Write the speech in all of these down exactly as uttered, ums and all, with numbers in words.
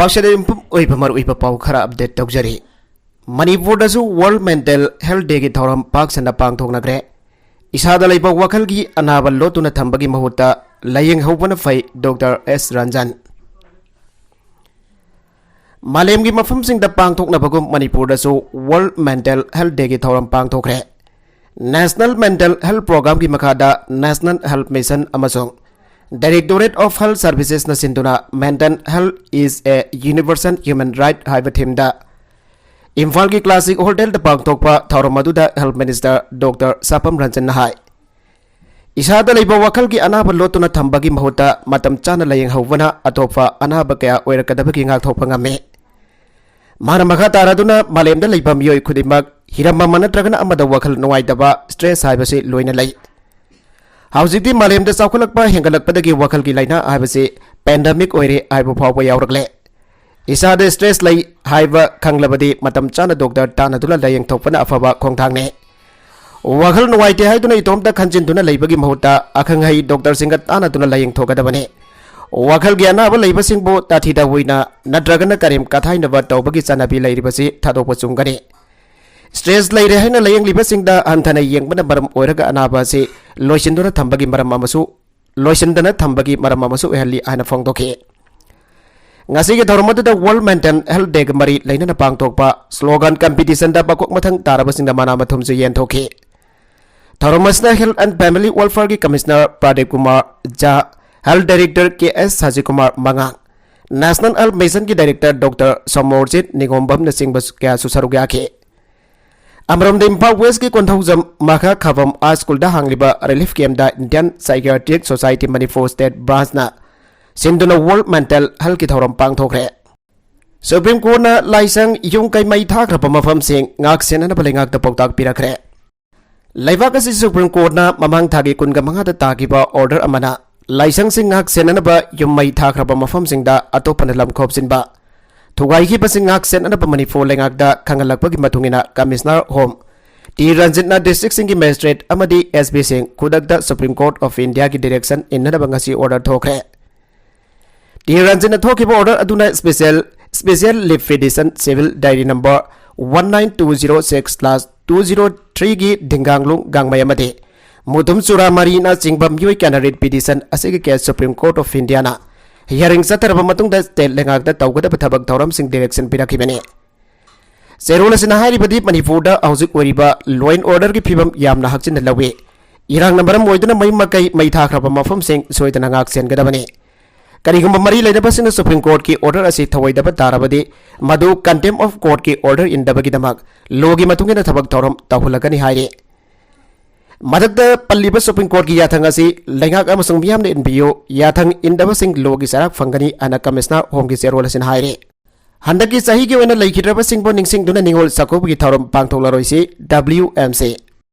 ꯄꯥꯎꯁꯦꯗ ꯌꯨꯝꯐꯝ ꯑꯣꯏꯕ ꯃꯔꯨꯑꯣꯏꯕ ꯄꯥꯎ ꯈꯔ ꯑꯞꯗꯦꯠ ꯇꯧꯖꯔꯤ꯫ ꯃꯅꯤꯄꯨꯔꯗꯁꯨ ꯋꯥꯔꯜꯗ ꯃꯦꯟꯇꯦꯜ ꯍꯦꯜꯊ ꯗꯦꯒꯤ ꯊꯧꯔꯝ ꯄꯥꯛ ꯁꯟꯅ ꯄꯥꯡꯊꯣꯛꯅꯈ꯭ꯔꯦ꯫ ꯏꯁꯥꯗ ꯂꯩꯕ ꯋꯥꯈꯜꯒꯤ ꯑꯅꯥꯕ ꯂꯣꯠꯇꯨꯅ ꯊꯝꯕꯒꯤ ꯃꯍꯨꯠꯇ ꯂꯥꯌꯦꯡꯍꯧꯕꯅ ꯐꯩ, ꯗꯣꯛꯇꯔ ꯑꯦꯁ ꯔꯟꯖꯟ꯫ ꯃꯥꯂꯦꯝꯒꯤ ꯃꯐꯝꯁꯤꯡꯗ ꯄꯥꯡꯊꯣꯛꯅꯕꯒꯨꯝ ꯃꯅꯤꯄꯨꯔꯗꯁꯨ ꯋꯥꯔꯜꯗ ꯃꯦꯟꯇꯦꯜ ꯍꯦꯜꯊ ꯗꯦꯒꯤ ꯊꯧꯔꯝ ꯄꯥꯡꯊꯣꯛꯈ꯭ꯔꯦ꯫ ꯅꯦꯁꯅꯦꯜ ꯃꯦꯟꯇꯦꯜ ꯍꯦꯜꯊ ꯄ꯭ꯔꯣꯒ꯭ꯔꯥꯝꯒꯤ ꯃꯈꯥꯗ ꯅꯦꯁꯅꯦꯜ ꯍꯦꯜꯊ ꯃꯤꯁꯟ ꯑꯃꯁꯨꯡ ꯗꯥꯏꯔꯦꯛꯇꯣꯔꯦꯠ ꯑꯣꯐ ꯍꯦꯜꯊ ꯁꯔꯚꯤꯁꯦꯁꯅ ꯁꯤꯟꯗꯨꯅ Mental Health is a Universal Human Right ꯍꯥꯏꯕ ꯊꯤꯝꯗ ꯏꯝꯐꯥꯜꯒꯤ ꯀ꯭ꯂꯥꯁꯤꯛ ꯍꯣꯇꯦꯜꯗ ꯄꯥꯡꯊꯣꯛꯄ ꯊꯧꯔꯝ ꯑꯗꯨꯗ ꯍꯦꯜꯊ ꯃꯤꯅꯤꯁꯇꯔ ꯗꯣꯛꯇꯔ ꯁꯥꯄꯝ ꯔꯟꯖꯟꯅ ꯍꯥꯏ, ꯏꯁꯥꯗ ꯂꯩꯕ ꯋꯥꯈꯜꯒꯤ ꯑꯅꯥꯕ ꯂꯣꯠꯇꯨꯅ ꯊꯝꯕꯒꯤ ꯃꯍꯨꯠꯇ ꯃꯇꯝ ꯆꯥꯅ ꯂꯥꯌꯦꯡꯍꯧꯕꯅ ꯑꯇꯣꯞꯄ ꯑꯅꯥꯕ ꯀꯌꯥ ꯑꯣꯏꯔꯛꯀꯗꯕꯒꯤ ꯉꯥꯛꯊꯣꯛꯄ ꯉꯝꯃꯤ꯫ ꯃꯥꯅ ꯃꯈꯥ ꯇꯥꯔꯗꯨꯅ ꯃꯥꯂꯦꯝꯗ ꯂꯩꯕ ꯃꯤꯑꯣꯏ ꯈꯨꯗꯤꯡꯃꯛ ꯍꯤꯔꯝ ꯑꯃ ꯅꯠꯇ꯭ꯔꯒꯅ ꯑꯃꯗ ꯋꯥꯈꯜ ꯅꯨꯡꯉꯥꯏꯇꯕ, ꯁ꯭ꯇ꯭ꯔꯦꯁ ꯍꯥꯏꯕꯁꯤ ꯂꯣꯏꯅ ꯂꯩ꯫ ꯍꯧꯖꯤꯛꯇꯤ ꯃꯥꯂꯦꯝꯗ ꯆꯥꯎꯈꯠꯂꯛꯄ ꯍꯦꯟꯒꯠꯂꯛꯄꯗꯒꯤ ꯋꯥꯈꯜꯒꯤ ꯂꯥꯏꯅꯥ ꯍꯥꯏꯕꯁꯤ ꯄꯦꯟꯗꯦꯃꯤꯛ ꯑꯣꯏꯔꯦ ꯍꯥꯏꯕ ꯐꯥꯎꯕ ꯌꯥꯎꯔꯛꯂꯦ꯫ ꯏꯁꯥꯗ ꯁ꯭ꯇ꯭ꯔꯦꯁ ꯂꯩ ꯍꯥꯏꯕ ꯈꯪꯂꯕꯗꯤ ꯃꯇꯝ ꯆꯥꯅ ꯗꯣꯛꯇꯔ ꯇꯥꯟꯅꯗꯨꯅ ꯂꯥꯌꯦꯡꯊꯣꯛꯄꯅ ꯑꯐꯕ ꯈꯣꯡꯊꯥꯡꯅꯤ꯫ ꯋꯥꯈꯜ ꯅꯨꯡꯉꯥꯏꯇꯦ ꯍꯥꯏꯗꯨꯅ ꯏꯇꯣꯝꯇ ꯈꯟꯖꯤꯟꯗꯨꯅ ꯂꯩꯕꯒꯤ ꯃꯍꯨꯠꯇ ꯑꯈꯪ ꯑꯍꯩ ꯗꯣꯛꯇꯔꯁꯤꯡꯒ ꯇꯥꯟꯅꯗꯨꯅ ꯂꯥꯌꯦꯡꯊꯣꯛꯀꯗꯕꯅꯤ꯫ ꯋꯥꯈꯜꯒꯤ ꯑꯅꯥꯕ ꯂꯩꯕꯁꯤꯡꯕꯨ ꯇꯥꯊꯤ ꯇꯥꯑꯣꯏꯅ ꯅꯠꯇ꯭ꯔꯒꯅ ꯀꯔꯦꯝ ꯀꯊꯥꯏꯅꯕ ꯇꯧꯕꯒꯤ ꯆꯠꯅꯕꯤ ꯂꯩꯔꯤꯕꯁꯤ ꯊꯥꯗꯣꯛꯄ ꯆꯨꯝꯒꯅꯤ꯫ ꯁ꯭ꯇ꯭ꯔꯦꯁ ꯂꯩꯔꯦ ꯍꯥꯏꯅ ꯂꯥꯌꯦꯡꯂꯤꯕꯁꯤꯡꯗ ꯍꯟꯊꯅ ꯌꯦꯡꯕꯅ ꯃꯔꯝ ꯑꯣꯏꯔꯒ ꯑꯅꯥꯕ ꯑꯁꯤ ꯂꯣꯏꯁꯤꯟꯗꯨꯅ ꯊꯝꯕꯒꯤ ꯃꯔꯝ ꯑꯃꯁꯨ, ꯂꯣꯏꯁꯤꯟꯗꯅ ꯊꯝꯕꯒꯤ ꯃꯔꯝ ꯑꯃꯁꯨ ꯑꯣꯏꯍꯜꯂꯤ ꯍꯥꯏꯅ ꯐꯣꯡꯗꯣꯛꯈꯤ꯫ ꯉꯁꯤꯒꯤ ꯊꯧꯔꯝ ꯑꯗꯨꯗ ꯋꯥꯔꯜꯗ ꯃꯦꯟꯇꯦꯜ ꯍꯦꯜꯊ ꯗꯦꯒ ꯃꯔꯤ ꯂꯩꯅꯅ ꯄꯥꯡꯊꯣꯛꯄ ꯁ꯭ꯂꯣꯒꯥꯟ ꯀꯝꯄꯤꯇꯤꯁꯟꯗ ꯃꯀꯣꯛ ꯃꯊꯪ ꯇꯥꯔꯕꯁꯤꯡꯗ ꯃꯅꯥ ꯃꯊꯨꯝꯁꯨ ꯌꯦꯟꯊꯣꯛꯈꯤ꯫ ꯊꯧꯔꯝ ꯑꯁꯤꯗ ꯍꯦꯜꯊ ꯑꯦꯟꯗ ꯐꯦꯃꯤꯂꯤ ꯋꯦꯜꯐꯤꯌꯔꯒꯤ commissioner Pradeep Kumar Jha, health director K S Sajikumar ꯃꯉꯥꯡ, ꯅꯦꯁꯅꯦꯜ ꯍꯦꯜꯊ ꯃꯤꯁꯟꯒꯤ ꯗꯥꯏꯔꯦꯛꯇꯔ ꯗꯣꯛꯇꯔ ꯁꯣꯃꯣꯔꯖꯤꯠ ꯅꯤꯉꯣꯝꯕꯝꯅꯆꯤꯡꯕ ꯀꯌꯥꯁꯨ ꯁꯔꯨꯛ ꯌꯥꯈꯤ꯫ ꯑꯃꯔꯣꯝꯗ ꯏꯝꯐꯥꯜ ꯋꯦꯁꯀꯤ ꯀꯣꯟꯊꯧꯖꯝ ꯃꯈꯥ ꯈꯥꯕꯝ ꯍꯥꯏ ꯁ꯭ꯀꯨꯜꯗ ꯍꯥꯡꯂꯤꯕ ꯔꯤꯂꯤꯐ ꯀꯦꯝꯞꯇ Indian psychiatric society Manipur state ꯕ꯭ꯔꯥꯟꯆꯅ ꯁꯤꯟꯗꯨꯅ ꯋꯥꯔꯜꯗ ꯃꯦꯟꯇꯦꯜ ꯍꯦꯜꯊꯀꯤ ꯊꯧꯔꯝ ꯄꯥꯡꯊꯣꯛꯈ꯭ꯔꯦ꯫ ꯁꯨꯄ꯭ꯔꯤꯝ ꯀꯣꯔꯠꯅ ꯂꯥꯏꯁꯪ, ꯌꯨꯝ ꯀꯩ ꯃꯩ ꯊꯥꯈ꯭ꯔꯕ ꯃꯐꯝꯁꯤꯡ ꯉꯥꯛ ꯁꯦꯟꯅꯅꯕ ꯂꯩꯉꯥꯛꯇ ꯄꯥꯎꯇꯥꯛ ꯄꯤꯔꯛꯈ꯭ꯔꯦ꯫ ꯂꯩꯕꯥꯛ ꯑꯁꯤ ꯁꯨꯄ꯭ꯔꯤꯝ ꯀꯣꯔꯠꯅ ꯃꯃꯥꯡ ꯊꯥꯒꯤ ꯀꯨꯟꯒ ꯃꯉꯥꯗ ꯇꯥꯈꯤꯕ ꯑꯣꯔꯗꯔ ꯑꯃꯅ ꯂꯥꯏꯁꯪꯁꯤꯡ ꯉꯥꯛ ꯁꯦꯟꯅꯅꯕ ꯌꯨꯝ ꯃꯩ ꯊꯥꯈ꯭ꯔꯕ ꯃꯐꯝꯁꯤꯡꯗ ꯑꯇꯣꯞꯄꯅ ꯂꯝ ꯈꯣꯞꯆꯤꯟꯕ, ꯊꯨꯒꯥꯏꯈꯤꯕꯁꯤꯡ ꯉꯥꯛ ꯁꯦꯟꯅꯅꯕ ꯃꯅꯤꯄꯨꯔ ꯂꯩꯉꯥꯛꯇ ꯈꯪꯍꯜꯂꯛꯄꯒꯤ ꯃꯇꯨꯡ ꯏꯟꯅ ꯀꯃꯤꯁꯅꯔ ꯍꯣꯝ ꯇꯤ ꯔꯟꯖꯤꯠꯅ ꯗꯤꯁꯇ꯭ꯔꯤꯛꯁꯤꯡꯒꯤ ꯃꯦꯖꯤꯁꯇ꯭ꯔꯦꯠ ꯑꯃꯗꯤ ꯑꯦꯁ ꯄꯤꯁꯤꯡ ꯈꯨꯗꯛꯇ ꯁꯨꯄ꯭ꯔꯤꯝ ꯀꯣꯔꯠ ꯑꯣꯐ ꯏꯟꯗꯤꯌꯥꯒꯤ ꯗꯤꯔꯦꯛꯁꯟ ꯏꯟꯅꯅꯕ ꯉꯁꯤ ꯑꯣꯔꯗꯔ ꯊꯣꯛꯈ꯭ꯔꯦ꯫ ꯇꯤ ꯔꯟꯖꯟꯅ ꯊꯣꯛꯈꯤꯕ order ꯑꯗꯨꯅ special, special leaf petition civil diary number one nine two zero six slash two zero three ꯒꯤ ꯗꯤꯡꯒꯥꯡꯂꯨꯡ ꯒꯥꯡꯃꯩ ꯑꯃꯗꯤ ꯃꯨꯗꯨꯝ ꯆꯨꯔꯥꯃꯥꯔꯤꯅ ꯆꯤꯡꯕ ꯃꯤꯑꯣꯏ ꯀꯌꯥꯅ writ petition ꯑꯁꯤꯒꯤ case Supreme Court of Indiaꯅ hearing ꯆꯠꯊꯔꯕ ꯃꯇꯨꯡꯗ state ꯂꯩꯉꯥꯛꯇ ꯇꯧꯒꯗꯕ ꯊꯕꯛ ꯊꯧꯔꯝꯁꯤꯡ direction ꯄꯤꯔꯛꯈꯤꯕꯅꯤ꯫ ꯆꯦꯔꯣꯜ ꯑꯁꯤꯅ ꯍꯥꯏꯔꯤꯕꯗꯤ ꯃꯅꯤꯄꯨꯔꯗ ꯍꯧꯖꯤꯛ ꯑꯣꯏꯔꯤꯕ law and orderꯒꯤ ꯐꯤꯕꯝ ꯌꯥꯝꯅ ꯍꯛꯆꯤꯟꯅ ꯂꯧꯏ꯫ ꯏꯔꯥꯡꯅ ꯃꯔꯝ ꯑꯣꯏꯗꯨꯅ ꯃꯌꯨꯝ ꯃꯀꯩ ꯃꯩ ꯊꯥꯈ꯭ꯔꯕ ꯃꯐꯝꯁꯤꯡ ꯁꯣꯏꯗꯅ ꯉꯥꯛ ꯁꯦꯟꯒꯗꯕꯅꯤ꯫ ꯀꯔꯤꯒꯨꯝꯕ ꯃꯔꯤ ꯂꯩꯅꯕꯁꯤꯡꯅ Supreme Courtꯀꯤ order ꯑꯁꯤ ꯊꯧꯑꯣꯏꯗꯕ ꯇꯥꯔꯕꯗꯤ ꯃꯗꯨ contempt of courtꯀꯤ order ꯏꯟꯗꯕꯒꯤꯗꯃꯛ lawꯒꯤ ꯃꯇꯨꯡ ꯏꯟꯅ ꯊꯕꯛ ꯊꯧꯔꯝ ꯇꯧꯍꯜꯂꯒꯅꯤ ꯍꯥꯏꯔꯤ꯫ ꯃꯊꯛꯇ ꯄꯜꯂꯤꯕ Supreme Courtꯀꯤ ꯌꯥꯊꯪ ꯑꯁꯤ ꯂꯩꯉꯥꯛ ꯑꯃꯁꯨꯡ ꯃꯤꯌꯥꯝꯅ ꯏꯟꯕꯤꯌꯨ, ꯌꯥꯊꯪ ꯏꯟꯗꯕꯁꯤꯡ lawꯒꯤ ꯆꯩꯔꯥꯛ ꯐꯪꯒꯅꯤ ꯍꯥꯏꯅ Commissioner Homeꯒꯤ ꯆꯦꯔꯣꯜ ꯑꯁꯤꯅ ꯍꯥꯏꯔꯤ꯫ ꯍꯟꯗꯛꯀꯤ ꯆꯍꯤꯒꯤ ꯑꯣꯏꯅ ꯂꯩꯈꯤꯗ꯭ꯔꯕꯁꯤꯡꯕꯨ ꯅꯤꯡꯁꯤꯡꯗꯨꯅ ꯅꯤꯉꯣꯜ ꯆꯥꯛꯀꯧꯕꯒꯤ ꯊꯧꯔꯝ ꯄꯥꯡꯊꯣꯛꯂꯔꯣꯏꯁꯤ, W M C꯫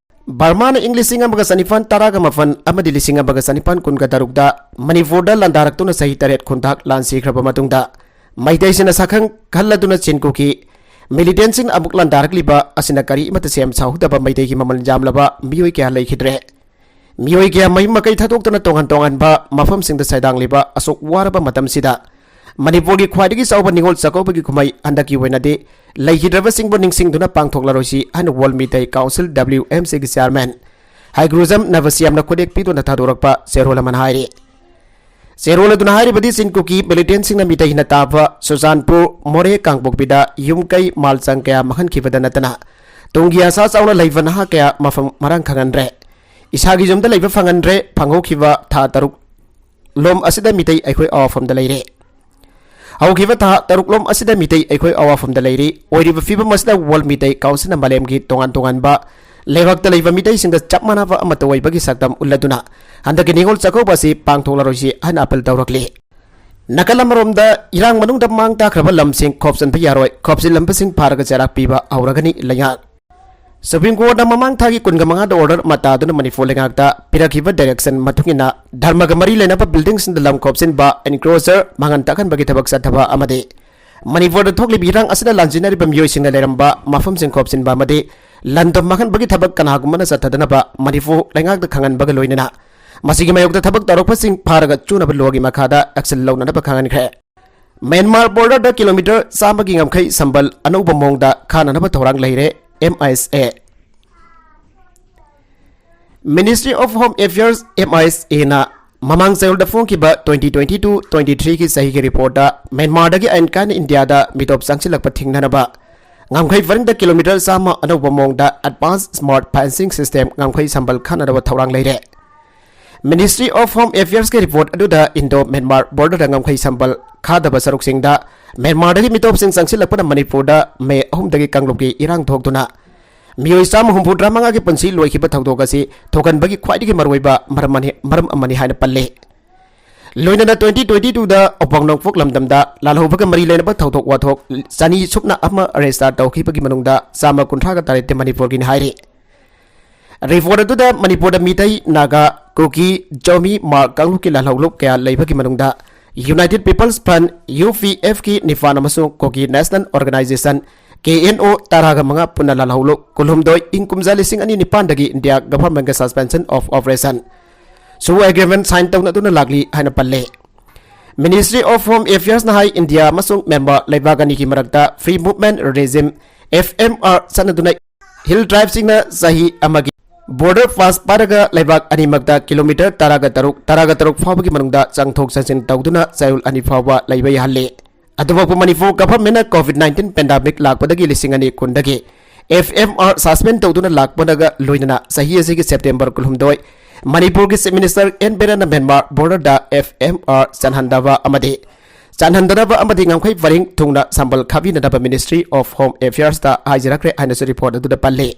ꯕꯔꯃꯥꯅ ꯏꯪ ꯂꯤꯁꯤꯡ ꯑꯃꯒ ꯆꯅꯤꯄꯥꯟ ꯇꯔꯥꯒ ꯃꯥꯄꯟ ꯑꯃꯗꯤ ꯂꯤꯁꯤꯡ ꯑꯃꯒ ꯆꯅꯤꯄꯥꯟ ꯀꯨꯟꯒ ꯇꯔꯨꯛꯇ ꯃꯅꯤꯄꯨꯔꯗ ꯂꯥꯟꯗꯥꯔꯛꯇꯨꯅ ꯆꯍꯤ ꯇꯔꯦꯠ ꯈꯨꯟꯇꯥꯛ ꯂꯥꯟ ꯁꯤꯈ꯭ꯔꯕ ꯃꯇꯨꯡꯗ ꯃꯩꯇꯩꯁꯤꯡꯅ ꯁꯛꯈꯪ ꯈꯜꯂꯗꯨꯅ ꯆꯤꯟ ꯀꯨꯀꯤ militantꯁꯤꯡꯅ ꯑꯃꯨꯛ ꯂꯥꯟꯗꯥꯔꯛꯂꯤꯕ ꯑꯁꯤꯅ ꯀꯔꯤꯃꯠꯇ ꯁꯦꯝ ꯁꯥꯍꯧꯗꯕ ꯃꯩꯇꯩꯒꯤ ꯃꯃꯜ ꯌꯥꯝꯂꯕ ꯃꯤꯑꯣꯏ ꯀꯌꯥ ꯂꯩꯈꯤꯗ꯭ꯔꯦ꯫ ꯃꯤꯑꯣꯏ ꯀꯌꯥ ꯃꯌꯨꯝ ꯃꯀꯩ ꯊꯥꯗꯣꯛꯇꯨꯅ ꯇꯣꯉꯥꯟ ꯇꯣꯉꯥꯟꯕ ꯃꯐꯝꯁꯤꯡꯗ ꯁꯩꯗꯥꯡꯂꯤꯕ ꯑꯁꯨꯛ ꯋꯥꯔꯕ ꯃꯇꯝꯁꯤꯗ ꯃꯅꯤꯄꯨꯔꯒꯤ ꯈ꯭ꯋꯥꯏꯗꯒꯤ ꯆꯥꯎꯕ ꯅꯤꯉꯣꯜ ꯆꯥꯛꯀꯧꯕꯒꯤ ꯀꯨꯝꯍꯩ ꯍꯟꯗꯛꯀꯤ ꯑꯣꯏꯅꯗꯤ ꯂꯩꯈꯤꯗ꯭ꯔꯕꯁꯤꯡꯕꯨ ꯅꯤꯡꯁꯤꯡꯗꯨꯅ ꯄꯥꯡꯊꯣꯛꯂꯔꯣꯏꯁꯤ ꯍꯥꯏꯅ World Meitei Council, W M Cꯒꯤ chairman ꯍꯩꯒ꯭ꯔꯨꯖꯝ ꯅꯕꯁꯤꯌꯥꯝꯅ ꯈꯨꯗꯦꯛ ꯄꯤꯗꯨꯅ ꯊꯥꯗꯣꯔꯛꯄ ꯆꯦꯔꯣꯜ ꯑꯃꯅ ꯍꯥꯏꯔꯤ꯫ ꯆꯦꯔꯣꯜ ꯑꯗꯨꯅ ꯍꯥꯏꯔꯤꯕꯗꯤ ꯆꯤꯟ ꯀꯨꯀꯤ militantꯁꯤꯡꯅ ꯃꯤꯇꯩ ꯍꯤꯅ ꯇꯥꯕ ꯆꯨꯔꯆꯥꯟꯄꯨꯔ, ꯃꯣꯔꯦ, ꯀꯥꯡꯄꯣꯛꯄꯤꯗ ꯌꯨꯝ ꯀꯩ ꯃꯥꯜ ꯆꯪ ꯀꯌꯥ ꯃꯥꯡꯍꯟꯈꯤꯕꯗ ꯅꯠꯇꯅ ꯇꯨꯡꯒꯤ ꯑꯁꯥ ꯆꯥꯎꯅ ꯂꯩꯕ ꯅꯍꯥ ꯀꯌꯥ ꯃꯐꯝ ꯃꯔꯥꯡ ꯈꯪꯍꯟꯗ꯭ꯔꯦ꯫ ꯏꯁꯥꯒꯤ ꯌꯨꯝꯗ ꯂꯩꯕ ꯐꯪꯍꯟꯗ꯭ꯔꯦ꯫ ꯐꯪꯍꯧꯈꯤꯕ ꯊꯥ ꯇꯔꯨꯛ ꯂꯣꯝ ꯑꯁꯤꯗ ꯃꯤꯇꯩ ꯑꯩꯈꯣꯏ ꯑꯋꯥꯐꯝꯗ ꯂꯩꯔꯦ꯫ ꯍꯧꯈꯤꯕ ꯊꯥ ꯇꯔꯨꯛ ꯂꯣꯝ ꯑꯁꯤꯗ ꯃꯤꯇꯩ ꯑꯩꯈꯣꯏ ꯑꯋꯥꯐꯝꯗ ꯂꯩꯔꯤ꯫ ꯑꯣꯏꯔꯤꯕ ꯐꯤꯕꯝ ꯑꯁꯤꯗ World Meitei Councilꯅ ꯃꯥꯂꯦꯝꯒꯤ ꯇꯣꯉꯥꯟ ꯇꯣꯉꯥꯟꯕ ꯂꯩꯕꯥꯛꯇ ꯂꯩꯕ ꯃꯤꯇꯩꯁꯤꯡꯗ ꯆꯞ ꯃꯥꯟꯅꯕ ꯑꯃꯠꯇ ꯑꯣꯏꯕꯒꯤ ꯁꯛꯇꯝ ꯎꯠꯂꯗꯨꯅ ꯍꯟꯗꯛꯀꯤ ꯅꯤꯉꯣꯜ ꯆꯥꯛꯀꯧꯕ ꯑꯁꯤ ꯄꯥꯡꯊꯣꯛꯂꯔꯣꯏꯁꯤ ꯍꯥꯏꯅ appeal ꯇꯧꯔꯛꯂꯤ꯫ ꯅꯥꯀꯜ ꯑꯃꯔꯣꯝꯗ ꯏꯔꯥꯡ ꯃꯅꯨꯡꯗ ꯃꯥꯡ ꯇꯥꯛꯈ꯭ꯔꯕ ꯂꯝꯁꯤꯡ ꯈꯣꯞꯆꯟꯕ ꯌꯥꯔꯣꯏ, ꯈꯣꯞꯆꯤꯜꯂꯝꯕꯁꯤꯡ ꯐꯥꯔꯒ ꯆꯩꯔꯥꯛ ꯄꯤꯕ ꯍꯧꯔꯒꯅꯤ ꯂꯩꯉꯥꯛ꯫ Supreme Courtꯅ ꯃꯃꯥꯡ ꯊꯥꯒꯤ ꯀꯨꯟꯒ ꯃꯉꯥꯗ order ꯑꯃ ꯇꯥꯗꯨꯅ ꯃꯅꯤꯄꯨꯔ ꯂꯩꯉꯥꯛꯇ ꯄꯤꯔꯛꯈꯤꯕ direction ꯃꯇꯨꯡ ꯏꯟꯅ ꯙꯔꯃꯒ ꯃꯔꯤ ꯂꯩꯅꯕ buildingꯁꯤꯡꯗ ꯂꯝ ꯈꯣꯞꯆꯤꯟꯕ, encroacher ꯃꯥꯡꯍꯟ ꯇꯥꯛꯍꯟꯕꯒꯤ ꯊꯕꯛ ꯆꯠꯊꯕ ꯑꯃꯗꯤ ꯃꯅꯤꯄꯨꯔꯗ ꯊꯣꯛꯂꯤꯕ ꯏꯔꯥꯡ ꯑꯁꯤꯗ ꯂꯥꯟꯖꯤꯟꯅꯔꯤꯕ ꯃꯤꯑꯣꯏꯁꯤꯡꯅ ꯂꯩꯔꯝꯕ ꯃꯐꯝꯁꯤꯡ ꯈꯣꯞꯆꯤꯟꯕ ꯑꯃꯗꯤ ꯂꯟ ꯊꯨꯝ ꯃꯥꯡꯍꯟꯕꯒꯤ ꯊꯕꯛ ꯀꯅꯥꯒꯨꯝꯕꯅ ꯆꯠꯊꯗꯅꯕ ꯃꯅꯤꯄꯨꯔ ꯂꯩꯉꯥꯛꯇ ꯈꯪꯍꯟꯕꯒ ꯂꯣꯏꯅꯅ ꯃꯁꯤꯒꯤ ꯃꯥꯌꯣꯛꯇ ꯊꯕꯛ ꯇꯧꯔꯛꯄꯁꯤꯡ ꯐꯥꯔꯒ ꯆꯨꯅꯕ ꯂꯣꯒꯤ ꯃꯈꯥꯗ action ꯂꯧꯅꯅꯕ ꯈꯪꯍꯟꯈ꯭ꯔꯦ꯫ ꯃ꯭ꯌꯥꯟꯃꯥꯔ borderꯗ kilometre ꯆꯥꯝꯃꯒꯤ ꯉꯝꯈꯩ ꯁꯝꯕꯜ ꯑꯅꯧꯕ ꯃꯑꯣꯡꯗ ꯈꯥꯅꯅꯕ ꯊꯧꯔꯥꯡ ꯂꯩꯔꯦ, M I S A꯫ Ministry of Home Affairs, M I S Aꯅ ꯃꯃꯥꯡ ꯆꯌꯣꯜꯗ ꯐꯣꯡꯈꯤꯕ twenty twenty-two twenty-threeꯒꯤ ꯆꯍꯤꯒꯤ reportꯇ ꯃ꯭ꯌꯥꯟꯃꯥꯔꯗꯒꯤ ꯑꯥꯏꯟ ꯀꯥꯏꯅ ꯏꯟꯗꯤꯌꯥꯗ ꯃꯤꯇꯣꯞ ꯆꯪꯁꯤꯜꯂꯛꯄ ꯊꯤꯡꯅꯅꯕ ꯉꯝꯈꯩ ꯄꯔꯤꯡꯗ kilometre ꯆꯥꯝꯃ ꯑꯅꯧꯕ ꯃꯑꯣꯡꯗ advance smart fencing system ꯉꯝꯈꯩ ꯁꯝꯕꯜ ꯈꯥꯅꯅꯕ ꯊꯧꯔꯥꯡ ꯂꯩꯔꯦ꯫ Ministry of Home Affairsꯀꯤ report ꯑꯗꯨꯗ Indo Myanmar borderꯗ ꯉꯝꯈꯩ ꯁꯝꯕꯜ ꯈꯥꯗꯕ ꯁꯔꯨꯛꯁꯤꯡꯗ ꯃ꯭ꯌꯥꯟꯃꯥꯔꯗꯒꯤ ꯃꯤꯇꯣꯞꯁꯤꯡ ꯆꯪꯁꯤꯜꯂꯛꯄꯅ ꯃꯅꯤꯄꯨꯔꯗ ꯃꯦ ꯑꯍꯨꯝꯗꯒꯤ ꯀꯥꯡꯂꯨꯞꯀꯤ ꯏꯔꯥꯡ ꯊꯣꯛꯇꯨꯅ ꯃꯤꯑꯣꯏ ꯆꯥꯝꯃ ꯍꯨꯝꯐꯨꯇꯔꯥ ꯃꯉꯥꯒꯤ ꯄꯨꯟꯁꯤ ꯂꯣꯏꯈꯤꯕ ꯊꯧꯗꯣꯛ ꯑꯁꯤ ꯊꯣꯛꯍꯟꯕꯒꯤ ꯈ꯭ꯋꯥꯏꯗꯒꯤ ꯃꯔꯨꯑꯣꯏꯕ ꯃꯔꯝ ꯑꯃꯅꯤ, ꯃꯔꯝ ꯑꯃꯅꯤ ꯍꯥꯏꯅ ꯄꯜꯂꯤ꯫ ꯂꯣꯏꯅꯅ twenty twenty twoꯗ ꯑꯋꯥꯡ ꯅꯣꯡꯄꯣꯛ ꯂꯝꯗꯝꯗ ꯂꯥꯜꯍꯧꯕꯒ ꯃꯔꯤ ꯂꯩꯅꯕ ꯊꯧꯗꯣꯛ ꯋꯥꯊꯣꯛ ꯆꯅꯤ ꯁꯨꯞꯅ ꯑꯃ register ꯇꯧꯈꯤꯕꯒꯤ ꯃꯅꯨꯡꯗ ꯆꯥꯝꯃ ꯀꯨꯟꯊ꯭ꯔꯥꯒ ꯇꯔꯦꯠꯇꯤ ꯃꯅꯤꯄꯨꯔꯒꯤꯅꯤ ꯍꯥꯏꯔꯤ꯫ Report ꯑꯗꯨꯗ ꯃꯅꯤꯄꯨꯔꯗ ꯃꯤꯇꯩ, ꯅꯥꯒꯥ, ꯀꯨꯀꯤ, ꯖꯣꯃꯤ, ꯃꯥꯔ ꯀꯥꯡꯂꯨꯞꯀꯤ ꯂꯥꯜꯍꯧꯂꯨꯞ ꯀꯌꯥ ꯂꯩꯕꯒꯤ ꯃꯅꯨꯡꯗ United People's Front, UPFꯀꯤ ꯅꯤꯄꯥꯟ ꯑꯃꯁꯨꯡ Kuki National Organisation, KNO, ꯇꯔꯥꯒ ꯃꯉꯥ ꯄꯨꯟꯅ ꯂꯥꯜꯍꯧꯂꯨꯞ ꯀꯨꯟꯍꯨꯝꯗꯣꯏ ꯏꯪ ꯀꯨꯝꯖꯥ ꯂꯤꯁꯤꯡ ꯑꯅꯤ ꯅꯤꯄꯥꯟꯗꯒꯤ India governmentꯒ suspension of operation, ꯁꯨ agreement sign ꯇꯧꯅꯗꯨꯅ ꯂꯥꯛꯂꯤ ꯍꯥꯏꯅ ꯄꯜꯂꯦ꯫ Ministry of Home Affairsꯅ ꯍꯥꯏ, ꯏꯟꯗꯤꯌꯥ ꯑꯃꯁꯨꯡ ꯃ꯭ꯌꯥꯟꯃꯥꯔ ꯂꯩꯕꯥꯛ ꯑꯅꯤꯒꯤ ꯃꯔꯛꯇ Free Movement Regime, F M R, ꯆꯠꯅꯗꯨꯅ hill tribeꯁꯤꯡꯅ ꯆꯍꯤ ꯑꯃꯒꯤ border pass ꯄꯥꯏꯔꯒ ꯂꯩꯕꯥꯛ ꯑꯅꯤꯃꯛꯇ kilometre ꯇꯔꯥꯒ ꯇꯔꯨꯛ, ꯇꯔꯥꯒ ꯇꯔꯨꯛ ꯐꯥꯎꯕꯒꯤ ꯃꯅꯨꯡꯗ ꯆꯪꯊꯣꯛ ꯆꯪꯁꯤꯟ ꯇꯧꯗꯨꯅ ꯆꯌꯣꯜ ꯑꯅꯤ ꯐꯥꯎꯕ ꯂꯩꯕ ꯌꯥꯍꯜꯂꯤ꯫ ꯑꯗꯨꯃꯛꯄꯨ ꯃꯅꯤꯄꯨꯔ governmentꯅ COVID nineteen pandemic ꯂꯥꯛꯄꯗꯒꯤ ꯂꯤꯁꯤꯡ ꯑꯅꯤ ꯀꯨꯟꯗꯒꯤ F M R suspend ꯇꯧꯗꯨꯅ ꯂꯥꯛꯄꯅꯒ ꯂꯣꯏꯅꯅ ꯆꯍꯤ ꯑꯁꯤꯒꯤ September ꯀꯨꯟꯍꯨꯝꯗꯣꯏ ꯃꯅꯤꯄꯨꯔꯒꯤ Chief Minister N ꯕꯤꯔꯦꯟꯅ ꯃ꯭ꯌꯥꯟꯃꯥꯔ borderꯗ F M R ꯆꯟꯍꯟꯗꯕ ꯑꯃꯗꯤ ꯆꯟꯍꯟꯗꯅꯕ ꯑꯃꯗꯤ ꯉꯝꯈꯩ ꯄꯔꯤꯡ ꯊꯨꯡꯅ ꯁꯝꯕꯜ ꯈꯥꯕꯤꯅꯅꯕ Ministry of Home Affairsꯇ ꯍꯥꯏꯖꯔꯛꯈ꯭ꯔꯦ ꯍꯥꯏꯅꯁꯨ report ꯑꯗꯨꯗ ꯄꯜꯂꯤ꯫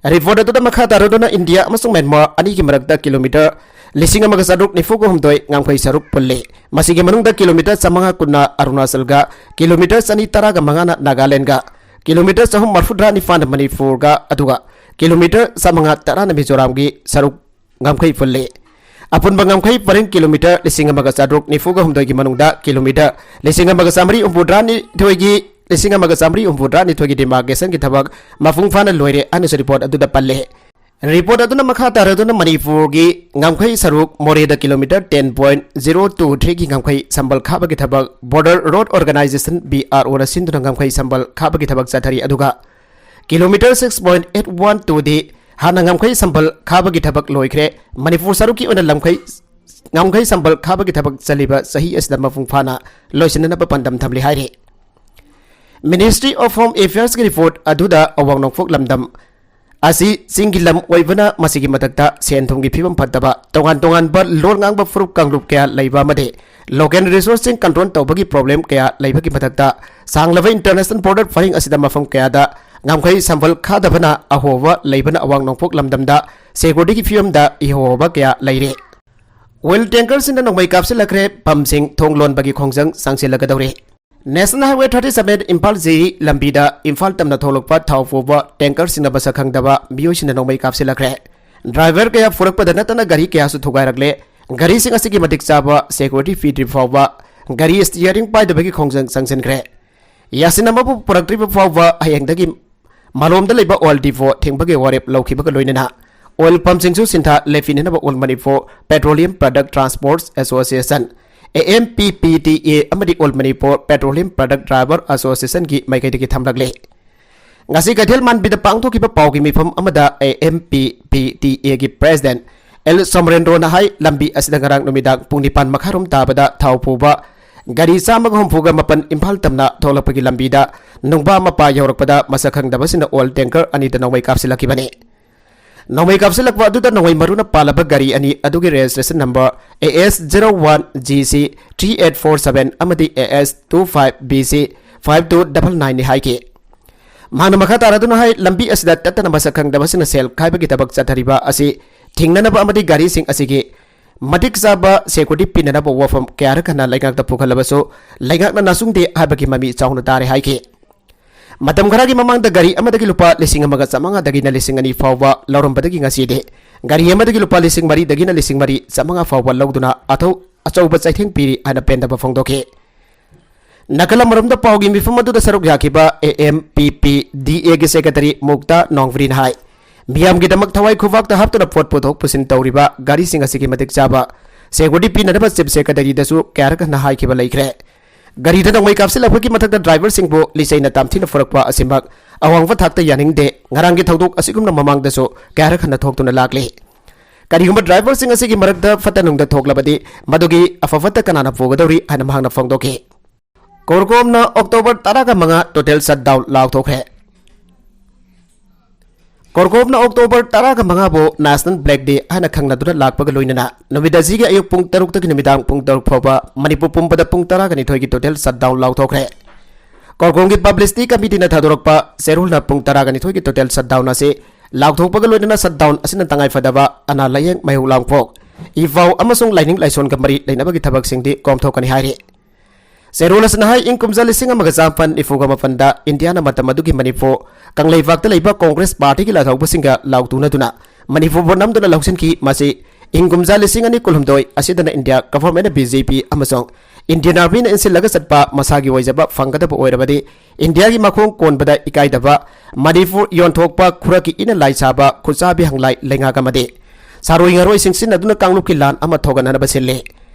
Report ꯑꯗꯨꯗ ꯃꯈꯥ ꯇꯥꯔꯗꯨꯅ ꯏꯟꯗꯤꯌꯥ ꯑꯃꯁꯨꯡ ꯃ꯭ꯌꯥꯟꯃꯥꯔ ꯑꯅꯤꯒꯤ ꯃꯔꯛꯇ kilometre ꯂꯤꯁꯤꯡ ꯑꯃꯒ ꯆꯥꯇ꯭ꯔꯨꯛ ꯅꯤꯐꯨꯒ ꯍꯨꯝꯗꯣꯏ ꯉꯝꯈꯩ ꯁꯔꯨꯛ ꯄꯨꯜꯂꯤ꯫ ꯃꯁꯤꯒꯤ ꯃꯅꯨꯡꯗ kilometre ꯆꯥꯝꯃꯉꯥ ꯀꯨꯟꯅ ꯑꯔꯨꯅꯥꯆꯜꯒ, kilometre ꯆꯅꯤ ꯇꯔꯥꯒ ꯃꯉꯥꯅ ꯅꯥꯒꯥꯂꯦꯟꯗꯒ, kilometre ꯆꯍꯨꯝ ꯃꯔꯤꯐꯨꯇꯔꯥ ꯅꯤꯄꯥꯟꯅ ꯃꯅꯤꯄꯨꯔꯒ, ꯑꯗꯨꯒ kilometre ꯆꯥꯝꯃꯉꯥ ꯇꯔꯥꯅ ꯃꯤꯖꯣꯔꯥꯝꯒꯤ ꯁꯔꯨꯛ ꯉꯝꯈꯩ ꯄꯨꯜꯂꯤ꯫ ꯑꯄꯨꯟꯕ ꯉꯝꯈꯩ ꯄꯔꯤꯡ kilometre ꯂꯤꯁꯤꯡ ꯑꯃꯒ ꯆꯥꯇ꯭ꯔꯨꯛ ꯅꯤꯐꯨꯒ ꯍꯨꯝꯗꯣꯏꯒꯤ ꯃꯅꯨꯡꯗ kilometre ꯂꯤꯁꯤꯡ ꯑꯃꯒ ꯆꯥꯃꯔꯤ ꯍꯨꯝꯐꯨꯇꯔꯥꯅꯤꯊꯣꯏꯒꯤ, ꯂꯤꯁꯤꯡ ꯑꯃꯒ ꯆꯥꯃꯔꯤ ꯍꯨꯝꯐꯨꯇꯔꯥꯅꯤꯊꯣꯏꯒꯤ demarcationꯒꯤ ꯊꯕꯛ ꯃꯄꯨꯡ ꯐꯥꯅ ꯂꯣꯏꯔꯦ ꯍꯥꯏꯅꯁꯨ report ꯑꯗꯨꯗ ꯄꯜꯂꯦ꯫ ꯔꯤꯄꯣꯔꯠ ꯑꯗꯨꯅ ꯃꯈꯥ ꯇꯥꯔꯗꯨꯅ ꯃꯅꯤꯄꯨꯔꯒꯤ ꯉꯝꯈꯩ ꯁꯔꯨꯛ ꯃꯣꯔꯦꯗ kilometre ten point zero two three ꯒꯤ ꯉꯝꯈꯩ ꯁꯝꯕꯜ ꯈꯥꯕꯒꯤ ꯊꯕꯛ Border Road Organization, B R O ꯅ ꯁꯤꯟꯗꯨꯅ ꯉꯝꯈꯩ ꯁꯝꯕꯜ ꯈꯥꯕꯒꯤ ꯊꯕꯛ ꯆꯠꯊꯔꯤ꯫ ꯑꯗꯨꯒ kilometre six point eight one two ꯗꯤ ꯍꯥꯟꯅ ꯉꯝꯈꯩ ꯁꯝꯕꯜ ꯈꯥꯕꯒꯤ ꯊꯕꯛ ꯂꯣꯏꯈ꯭ꯔꯦ꯫ ꯃꯅꯤꯄꯨꯔ ꯁꯔꯨꯛꯀꯤ ꯑꯣꯏꯅ ꯂꯝꯈꯩ ꯉꯝꯈꯩ ꯁꯝꯕꯜ ꯈꯥꯕꯒꯤ ꯊꯕꯛ ꯆꯠꯂꯤꯕ ꯆꯍꯤ ꯑꯁꯤꯗ ꯃꯄꯨꯡ ꯐꯥꯅ ꯂꯣꯏꯁꯤꯟꯅꯅꯕ ꯄꯥꯟꯗꯝ ꯊꯝꯂꯤ ꯍꯥꯏꯔꯤ꯫ Ministry of Home Affairs ꯀꯤ ꯔꯤꯄꯣꯔꯠ ꯑꯗꯨꯗ ꯑꯋꯥꯡ ꯅꯣꯡꯄꯣꯛ ꯂꯝꯗꯝ ꯑꯁꯤ ꯆꯤꯡꯒꯤ ꯂꯝ ꯑꯣꯏꯕꯅ ꯃꯁꯤꯒꯤ ꯃꯊꯛꯇ ꯁꯦꯟ ꯊꯨꯝꯒꯤ ꯐꯤꯕꯝ ꯐꯠꯇꯕ, ꯇꯣꯉꯥꯟ ꯇꯣꯉꯥꯟꯕ ꯂꯣꯟ ꯉꯥꯡꯕ ꯐꯨꯔꯨꯞ ꯀꯥꯡꯂꯨꯞ ꯀꯌꯥ ꯂꯩꯕ ꯑꯃꯗꯤ local resource ꯁꯤꯡ control ꯇꯧꯕꯒꯤ problem ꯀꯌꯥ ꯂꯩꯕꯒꯤ ꯃꯊꯛꯇ ꯁꯥꯡꯂꯕ international border ꯄꯔꯤꯡ ꯑꯁꯤꯗ ꯃꯐꯝ ꯀꯌꯥꯗ ꯉꯝꯈꯩ ꯁꯝꯕꯜ ꯈꯥꯗꯕꯅ ꯑꯍꯣꯕ ꯂꯩꯕꯅ ꯑꯋꯥꯡ ꯅꯣꯡꯄꯣꯛ ꯂꯝꯗꯝꯗ security ꯒꯤ ꯐꯤꯕꯝꯗ ꯏꯍꯣꯕ ꯀꯌꯥ ꯂꯩꯔꯦ꯫ Oil tanker ꯁꯤꯡꯅ ꯅꯣꯡꯃꯩ ꯀꯥꯞꯁꯤꯜꯂꯛꯈ꯭ꯔꯦ, ꯄꯝꯁꯤꯡ ꯊꯣꯡ ꯂꯣꯟꯕꯒꯤ ꯈꯣꯡꯖꯪ ꯆꯪꯁꯤꯜꯂꯛꯀꯗꯧꯔꯦ꯫ National Highway thirty seven Imphal ꯖꯤꯔꯤ ꯂꯝꯕꯤꯗ ꯏꯝꯐꯥꯜ ꯇꯝꯅ ꯊꯣꯛꯂꯛꯄ ꯊꯥꯎ ꯄꯨꯕ tanker ꯁꯤꯡꯅ ꯃꯁꯛ ꯈꯪꯗꯕ ꯃꯤꯑꯣꯏꯁꯤꯡꯅ ꯅꯣꯡꯃꯩ ꯀꯥꯞꯁꯤꯜꯂꯛꯈ꯭ꯔꯦ꯫ Driver ꯀꯌꯥ ꯄꯨꯔꯛꯄꯗ ꯅꯠꯇꯅ ꯒꯥꯔꯤ ꯀꯌꯥꯁꯨ ꯊꯨꯒꯥꯏꯔꯛꯂꯦ꯫ ꯒꯥꯔꯤꯁꯤꯡ ꯑꯁꯤꯒꯤ ꯃꯇꯤꯛ ꯆꯥꯕ security ꯄꯤꯗ꯭ꯔꯤ ꯐꯥꯎꯕ ꯒꯥꯔꯤ steering ꯄꯥꯏꯗꯕꯒꯤ ꯈꯣꯡꯖꯪ ꯆꯪꯁꯤꯟꯈ꯭ꯔꯦ꯫ ꯌꯥꯁꯤꯟ ꯑꯃꯕꯨ ꯄꯨꯔꯛꯇ꯭ꯔꯤꯕ ꯐꯥꯎꯕ ꯍꯌꯦꯡꯗꯒꯤ ꯃꯥꯂꯣꯝꯗ ꯂꯩꯕ oil depot ꯊꯤꯡꯕꯒꯤ ꯋꯥꯔꯦꯞ ꯂꯧꯈꯤꯕꯒ ꯂꯣꯏꯅꯅ oil pump ꯁꯤꯡꯁꯨ ꯁꯤꯟꯊꯥ ꯂꯦꯞꯄꯤꯅꯅꯕ All Manipur Petroleum Product Transport Association, A M P P T A, ꯑꯃꯗꯤ All Manipur Petroleum Product Driver Association ꯒꯤ ꯃꯥꯏꯀꯩꯗꯒꯤ ꯊꯝꯂꯛꯂꯦ꯫ ꯉꯁꯤ ꯀꯩꯊꯦꯜ ꯃꯥꯟꯕꯤꯗ ꯄꯥꯡꯊꯣꯛꯈꯤꯕ ꯄꯥꯎꯒꯤ ꯃꯤꯐꯝ ꯑꯃꯗ A M P P T A ꯒꯤ President L ꯁꯣꯃꯔꯦꯟꯗ꯭ꯔꯣꯅ ꯍꯥꯏ, ꯂꯝꯕꯤ ꯑꯁꯤꯗ ꯉꯔꯥꯡ ꯅꯨꯃꯤꯗꯥꯡ ꯄꯨꯡ ꯅꯤꯄꯥꯟ ꯃꯈꯥꯏꯔꯣꯝ ꯇꯥꯕꯗ ꯊꯥꯎ ꯄꯨꯕ ꯒꯥꯔꯤ ꯆꯥꯝꯃꯒ ꯍꯨꯝꯐꯨꯒ ꯃꯥꯄꯟ ꯏꯝꯐꯥꯜ ꯇꯝꯅ ꯊꯣꯛꯂꯛꯄꯒꯤ ꯂꯝꯕꯤꯗ ꯅꯨꯡꯕꯥ ꯃꯄꯥ ꯌꯧꯔꯛꯄꯗ ꯃꯁꯛ ꯈꯪꯗꯕꯁꯤꯡꯅ oil tanker ꯑꯅꯤꯗ ꯅꯣꯡꯃꯩ ꯀꯥꯞꯁꯤꯜꯂꯛꯈꯤꯕꯅꯤ꯫ ꯅꯣꯡꯃꯩ ꯀꯥꯞꯁꯤꯜꯂꯛꯄ ꯑꯗꯨꯗ ꯅꯣꯡꯃꯩ ꯃꯔꯨꯅ ꯄꯥꯜꯂꯕ ꯒꯥꯔꯤ ꯑꯅꯤ ꯑꯗꯨꯒꯤ registration number A S zero one G C three eight four seven ꯑꯃꯗꯤ A S two five B C five two double nine ꯅꯤ ꯍꯥꯏꯈꯤ꯫ ꯃꯍꯥꯛꯅ ꯃꯈꯥ ꯇꯥꯔꯗꯨꯅ ꯍꯥꯏ, ꯂꯝꯕꯤ ꯑꯁꯤꯗ ꯇꯠꯇꯅ ꯃꯁꯛ ꯈꯪꯗꯕꯁꯤꯡꯅ ꯁꯦꯜ ꯈꯥꯏꯕꯒꯤ ꯊꯕꯛ ꯆꯠꯊꯔꯤꯕ ꯑꯁꯤ ꯊꯤꯡꯅꯅꯕ ꯑꯃꯗꯤ ꯒꯥꯔꯤꯁꯤꯡ ꯑꯁꯤꯒꯤ ꯃꯇꯤꯛ ꯆꯥꯕ security ꯄꯤꯅꯅꯕ ꯋꯥꯐꯝ ꯀꯌꯥꯔꯛ ꯍꯟꯅ ꯂꯩꯉꯥꯛꯇ ꯄꯨꯈꯠꯂꯕꯁꯨ ꯂꯩꯉꯥꯛꯅ ꯅꯥꯆꯨꯡꯗꯦ ꯍꯥꯏꯕꯒꯤ ꯃꯃꯤ ꯆꯥꯎꯅ ꯇꯥꯔꯦ ꯍꯥꯏꯈꯤ꯫ ꯃꯇꯝ ꯈꯔꯒꯤ ꯃꯃꯥꯡꯗ ꯒꯥꯔꯤ ꯑꯃꯗꯒꯤ ꯂꯨꯄꯥ ꯂꯤꯁꯤꯡ ꯑꯃꯒ ꯆꯥꯃꯉꯥꯗꯒꯤꯅ ꯂꯤꯁꯤꯡ ꯑꯅꯤ ꯐꯥꯎꯕ ꯂꯧꯔꯝꯕꯗꯒꯤ ꯉꯁꯤꯗꯤ ꯒꯥꯔꯤ ꯑꯃꯗꯒꯤ ꯂꯨꯄꯥ ꯂꯤꯁꯤꯡ ꯃꯔꯤꯗꯒꯤꯅ ꯂꯤꯁꯤꯡ ꯃꯔꯤ ꯆꯥꯃꯉꯥ ꯐꯥꯎꯕ ꯂꯧꯗꯨꯅ ꯑꯊꯧ-, ꯑꯆꯧꯕ ꯆꯩꯊꯦꯡ ꯄꯤꯔꯤ ꯍꯥꯏꯅ ꯄꯦꯟꯗꯕ ꯐꯣꯡꯗꯣꯛꯈꯤ꯫ ꯅꯥꯀꯜ ꯑꯃꯔꯣꯝꯗ ꯄꯥꯎꯒꯤ ꯃꯤꯐꯝ ꯑꯗꯨꯗ ꯁꯔꯨꯛ ꯌꯥꯈꯤꯕ A M P P D A ꯒꯤ secretary ꯃꯨꯛꯇꯥ ꯅꯣꯡꯕ꯭ꯔꯤꯅ ꯍꯥꯏ, ꯃꯤꯌꯥꯝꯒꯤꯗꯃꯛ ꯊꯋꯥꯏ ꯈꯨꯕꯥꯛꯇ ꯍꯥꯞꯇꯨꯅ ꯄꯣꯠ ꯄꯨꯊꯣꯛ ꯄꯨꯁꯤꯟ ꯇꯧꯔꯤꯕ ꯒꯥꯔꯤꯁꯤꯡ ꯑꯁꯤꯒꯤ ꯃꯇꯤꯛ ꯆꯥꯕ security ꯄꯤꯅꯅꯕ Chief Secretaryꯗꯁꯨ ꯀꯌꯥꯔꯛ ꯍꯟꯅ ꯍꯥꯏꯈꯤꯕ ꯂꯩꯈ꯭ꯔꯦ꯫ ꯒꯥꯔꯤꯗ ꯅꯣꯡꯃꯩ ꯀꯥꯞꯁꯤꯜꯂꯛꯄꯒꯤ ꯃꯊꯛꯇ driverꯁꯤꯡꯕꯨ ꯂꯤꯆꯩꯅ ꯇꯝꯊꯤꯅ ꯐꯨꯔꯛꯄ ꯑꯁꯤꯃꯛ ꯑꯋꯥꯡꯕ ꯊꯥꯛꯇ ꯌꯥꯅꯤꯡꯗꯦ꯫ ꯉꯔꯥꯡꯒꯤ ꯊꯧꯗꯣꯛ ꯑꯁꯤꯒꯨꯝꯅ ꯃꯃꯥꯡꯗꯁꯨ ꯀꯌꯥꯔꯛ ꯍꯟꯅ ꯊꯣꯛꯇꯨꯅ ꯂꯥꯛꯂꯤ꯫ ꯀꯔꯤꯒꯨꯝꯕ driverꯁꯤꯡ ꯑꯁꯤꯒꯤ ꯃꯔꯛꯇ ꯐꯠꯇ ꯅꯨꯡꯗ ꯊꯣꯛꯂꯕꯗꯤ ꯃꯗꯨꯒꯤ ꯑꯐ ꯐꯠꯇ ꯀꯅꯥꯅ ꯄꯨꯒꯗꯧꯔꯤ ꯍꯥꯏꯅ ꯃꯍꯥꯛꯅ ꯐꯣꯡꯗꯣꯛꯈꯤ꯫ ꯀꯣꯔꯀꯣꯝꯅ October ꯇꯔꯥꯒ ꯃꯉꯥ total shutdown ꯂꯥꯎꯊꯣꯛꯈ꯭ꯔꯦ꯫ ꯀꯣꯔꯀꯣꯝꯅ October ꯇꯔꯥꯒ ꯃꯉꯥꯕꯨ National Black Day ꯍꯥꯏꯅ ꯈꯪꯅꯗꯨꯅ ꯂꯥꯛꯄꯒ ꯂꯣꯏꯅꯅ ꯅꯨꯃꯤꯠ ꯑꯁꯤꯒꯤ ꯑꯌꯨꯛ ꯄꯨꯡ ꯇꯔꯨꯛꯇꯒꯤ ꯅꯨꯃꯤꯗꯥꯡ ꯄꯨꯡ ꯇꯔꯨꯛ ꯐꯥꯎꯕ ꯃꯅꯤꯄꯨꯔ ꯄꯨꯝꯕꯗ ꯄꯨꯡ ꯇꯔꯥꯒ ꯅꯤꯊꯣꯏꯒꯤ total shutdown ꯂꯥꯎꯊꯣꯛꯈ꯭ꯔꯦ꯫ ꯀꯣꯔꯀꯣꯝꯒꯤ Publicity Committeeꯅ ꯊꯥꯗꯣꯔꯛꯄ ꯆꯦꯔꯣꯜꯅ ꯄꯨꯡ ꯇꯔꯥꯒ ꯅꯤꯊꯣꯏꯒꯤ total shutdown ꯑꯁꯤ ꯂꯥꯎꯊꯣꯛꯄꯒ ꯂꯣꯏꯅꯅ shutdown ꯑꯁꯤꯅ ꯇꯉꯥꯏ ꯐꯗꯕ ꯑꯅꯥ ꯂꯥꯌꯦꯡ, ꯃꯩꯍꯧ ꯂꯥꯡꯄꯣꯛ, ꯏ ꯄꯥꯎ ꯑꯃꯁꯨꯡ ꯂꯥꯏꯅꯤꯡ ꯂꯥꯏꯁꯣꯟꯒ ꯃꯔꯤ ꯂꯩꯅꯕꯒꯤ ꯊꯕꯛꯁꯤꯡꯗꯤ ꯀꯣꯝꯊꯣꯛꯀꯅꯤ ꯍꯥꯏꯔꯤ꯫ ꯆꯦꯔꯣꯜ ꯑꯁꯤꯅ ꯍꯥꯏ, ꯏꯪ ꯀꯨꯝꯖꯥ ꯂꯤꯁꯤꯡ ꯑꯃꯒ ꯆꯥꯃꯥꯄꯟ ꯅꯤꯐꯨꯒ ꯃꯥꯄꯟꯗ ꯏꯟꯗꯤꯌꯥꯅ ꯃꯇꯝ ꯑꯗꯨꯒꯤ ꯃꯅꯤꯄꯨꯔ ꯀꯪꯂꯩꯄꯥꯛꯇ ꯂꯩꯕ Congress Partyꯒꯤ ꯂꯥꯊꯣꯛꯄꯁꯤꯡꯒ ꯂꯥꯎꯇꯨꯅꯗꯨꯅ ꯃꯅꯤꯄꯨꯔꯕꯨ ꯅꯝꯗꯨꯅ ꯂꯧꯁꯤꯟꯈꯤ꯫ ꯃꯁꯤ ꯏꯪ ꯀꯨꯝꯖꯥ ꯂꯤꯁꯤꯡ ꯑꯅꯤ ꯀꯨꯟꯍꯨꯝꯗꯣꯏ ꯑꯁꯤꯗꯅ ꯏꯟꯗꯤꯌꯥ governmentꯅ BJP ꯑꯃꯁꯨꯡ Indian Armyꯅ ꯏꯟꯁꯤꯜꯂꯒ ꯆꯠꯄ ꯃꯁꯥꯒꯤ ꯑꯣꯏꯖꯕ ꯐꯪꯒꯗꯕ ꯑꯣꯏꯔꯕꯗꯤ ꯏꯟꯗꯤꯌꯥꯒꯤ ꯃꯈꯣꯡ ꯀꯣꯟꯕꯗ ꯏꯀꯥꯏꯗꯕ, ꯃꯅꯤꯄꯨꯔ ꯌꯣꯟꯊꯣꯛꯄ, ꯈꯨꯔꯛꯀꯤ ꯏꯅ ꯂꯥꯏ ꯁꯥꯕ, ꯈꯨꯠꯁꯥꯕꯤ ꯍꯪꯂꯥꯏ ꯂꯩꯉꯥꯛ ꯑꯃꯗꯤ ꯁꯥꯔꯣꯏ ꯉꯥꯔꯣꯏꯁꯤꯡ ꯁꯤꯖꯤꯟꯅꯗꯨꯅ ꯀꯥꯡꯂꯨꯞꯀꯤ ꯂꯥꯟ ꯑꯃ ꯊꯣꯛꯍꯟꯅꯕ ꯁꯤꯜꯂꯤ꯫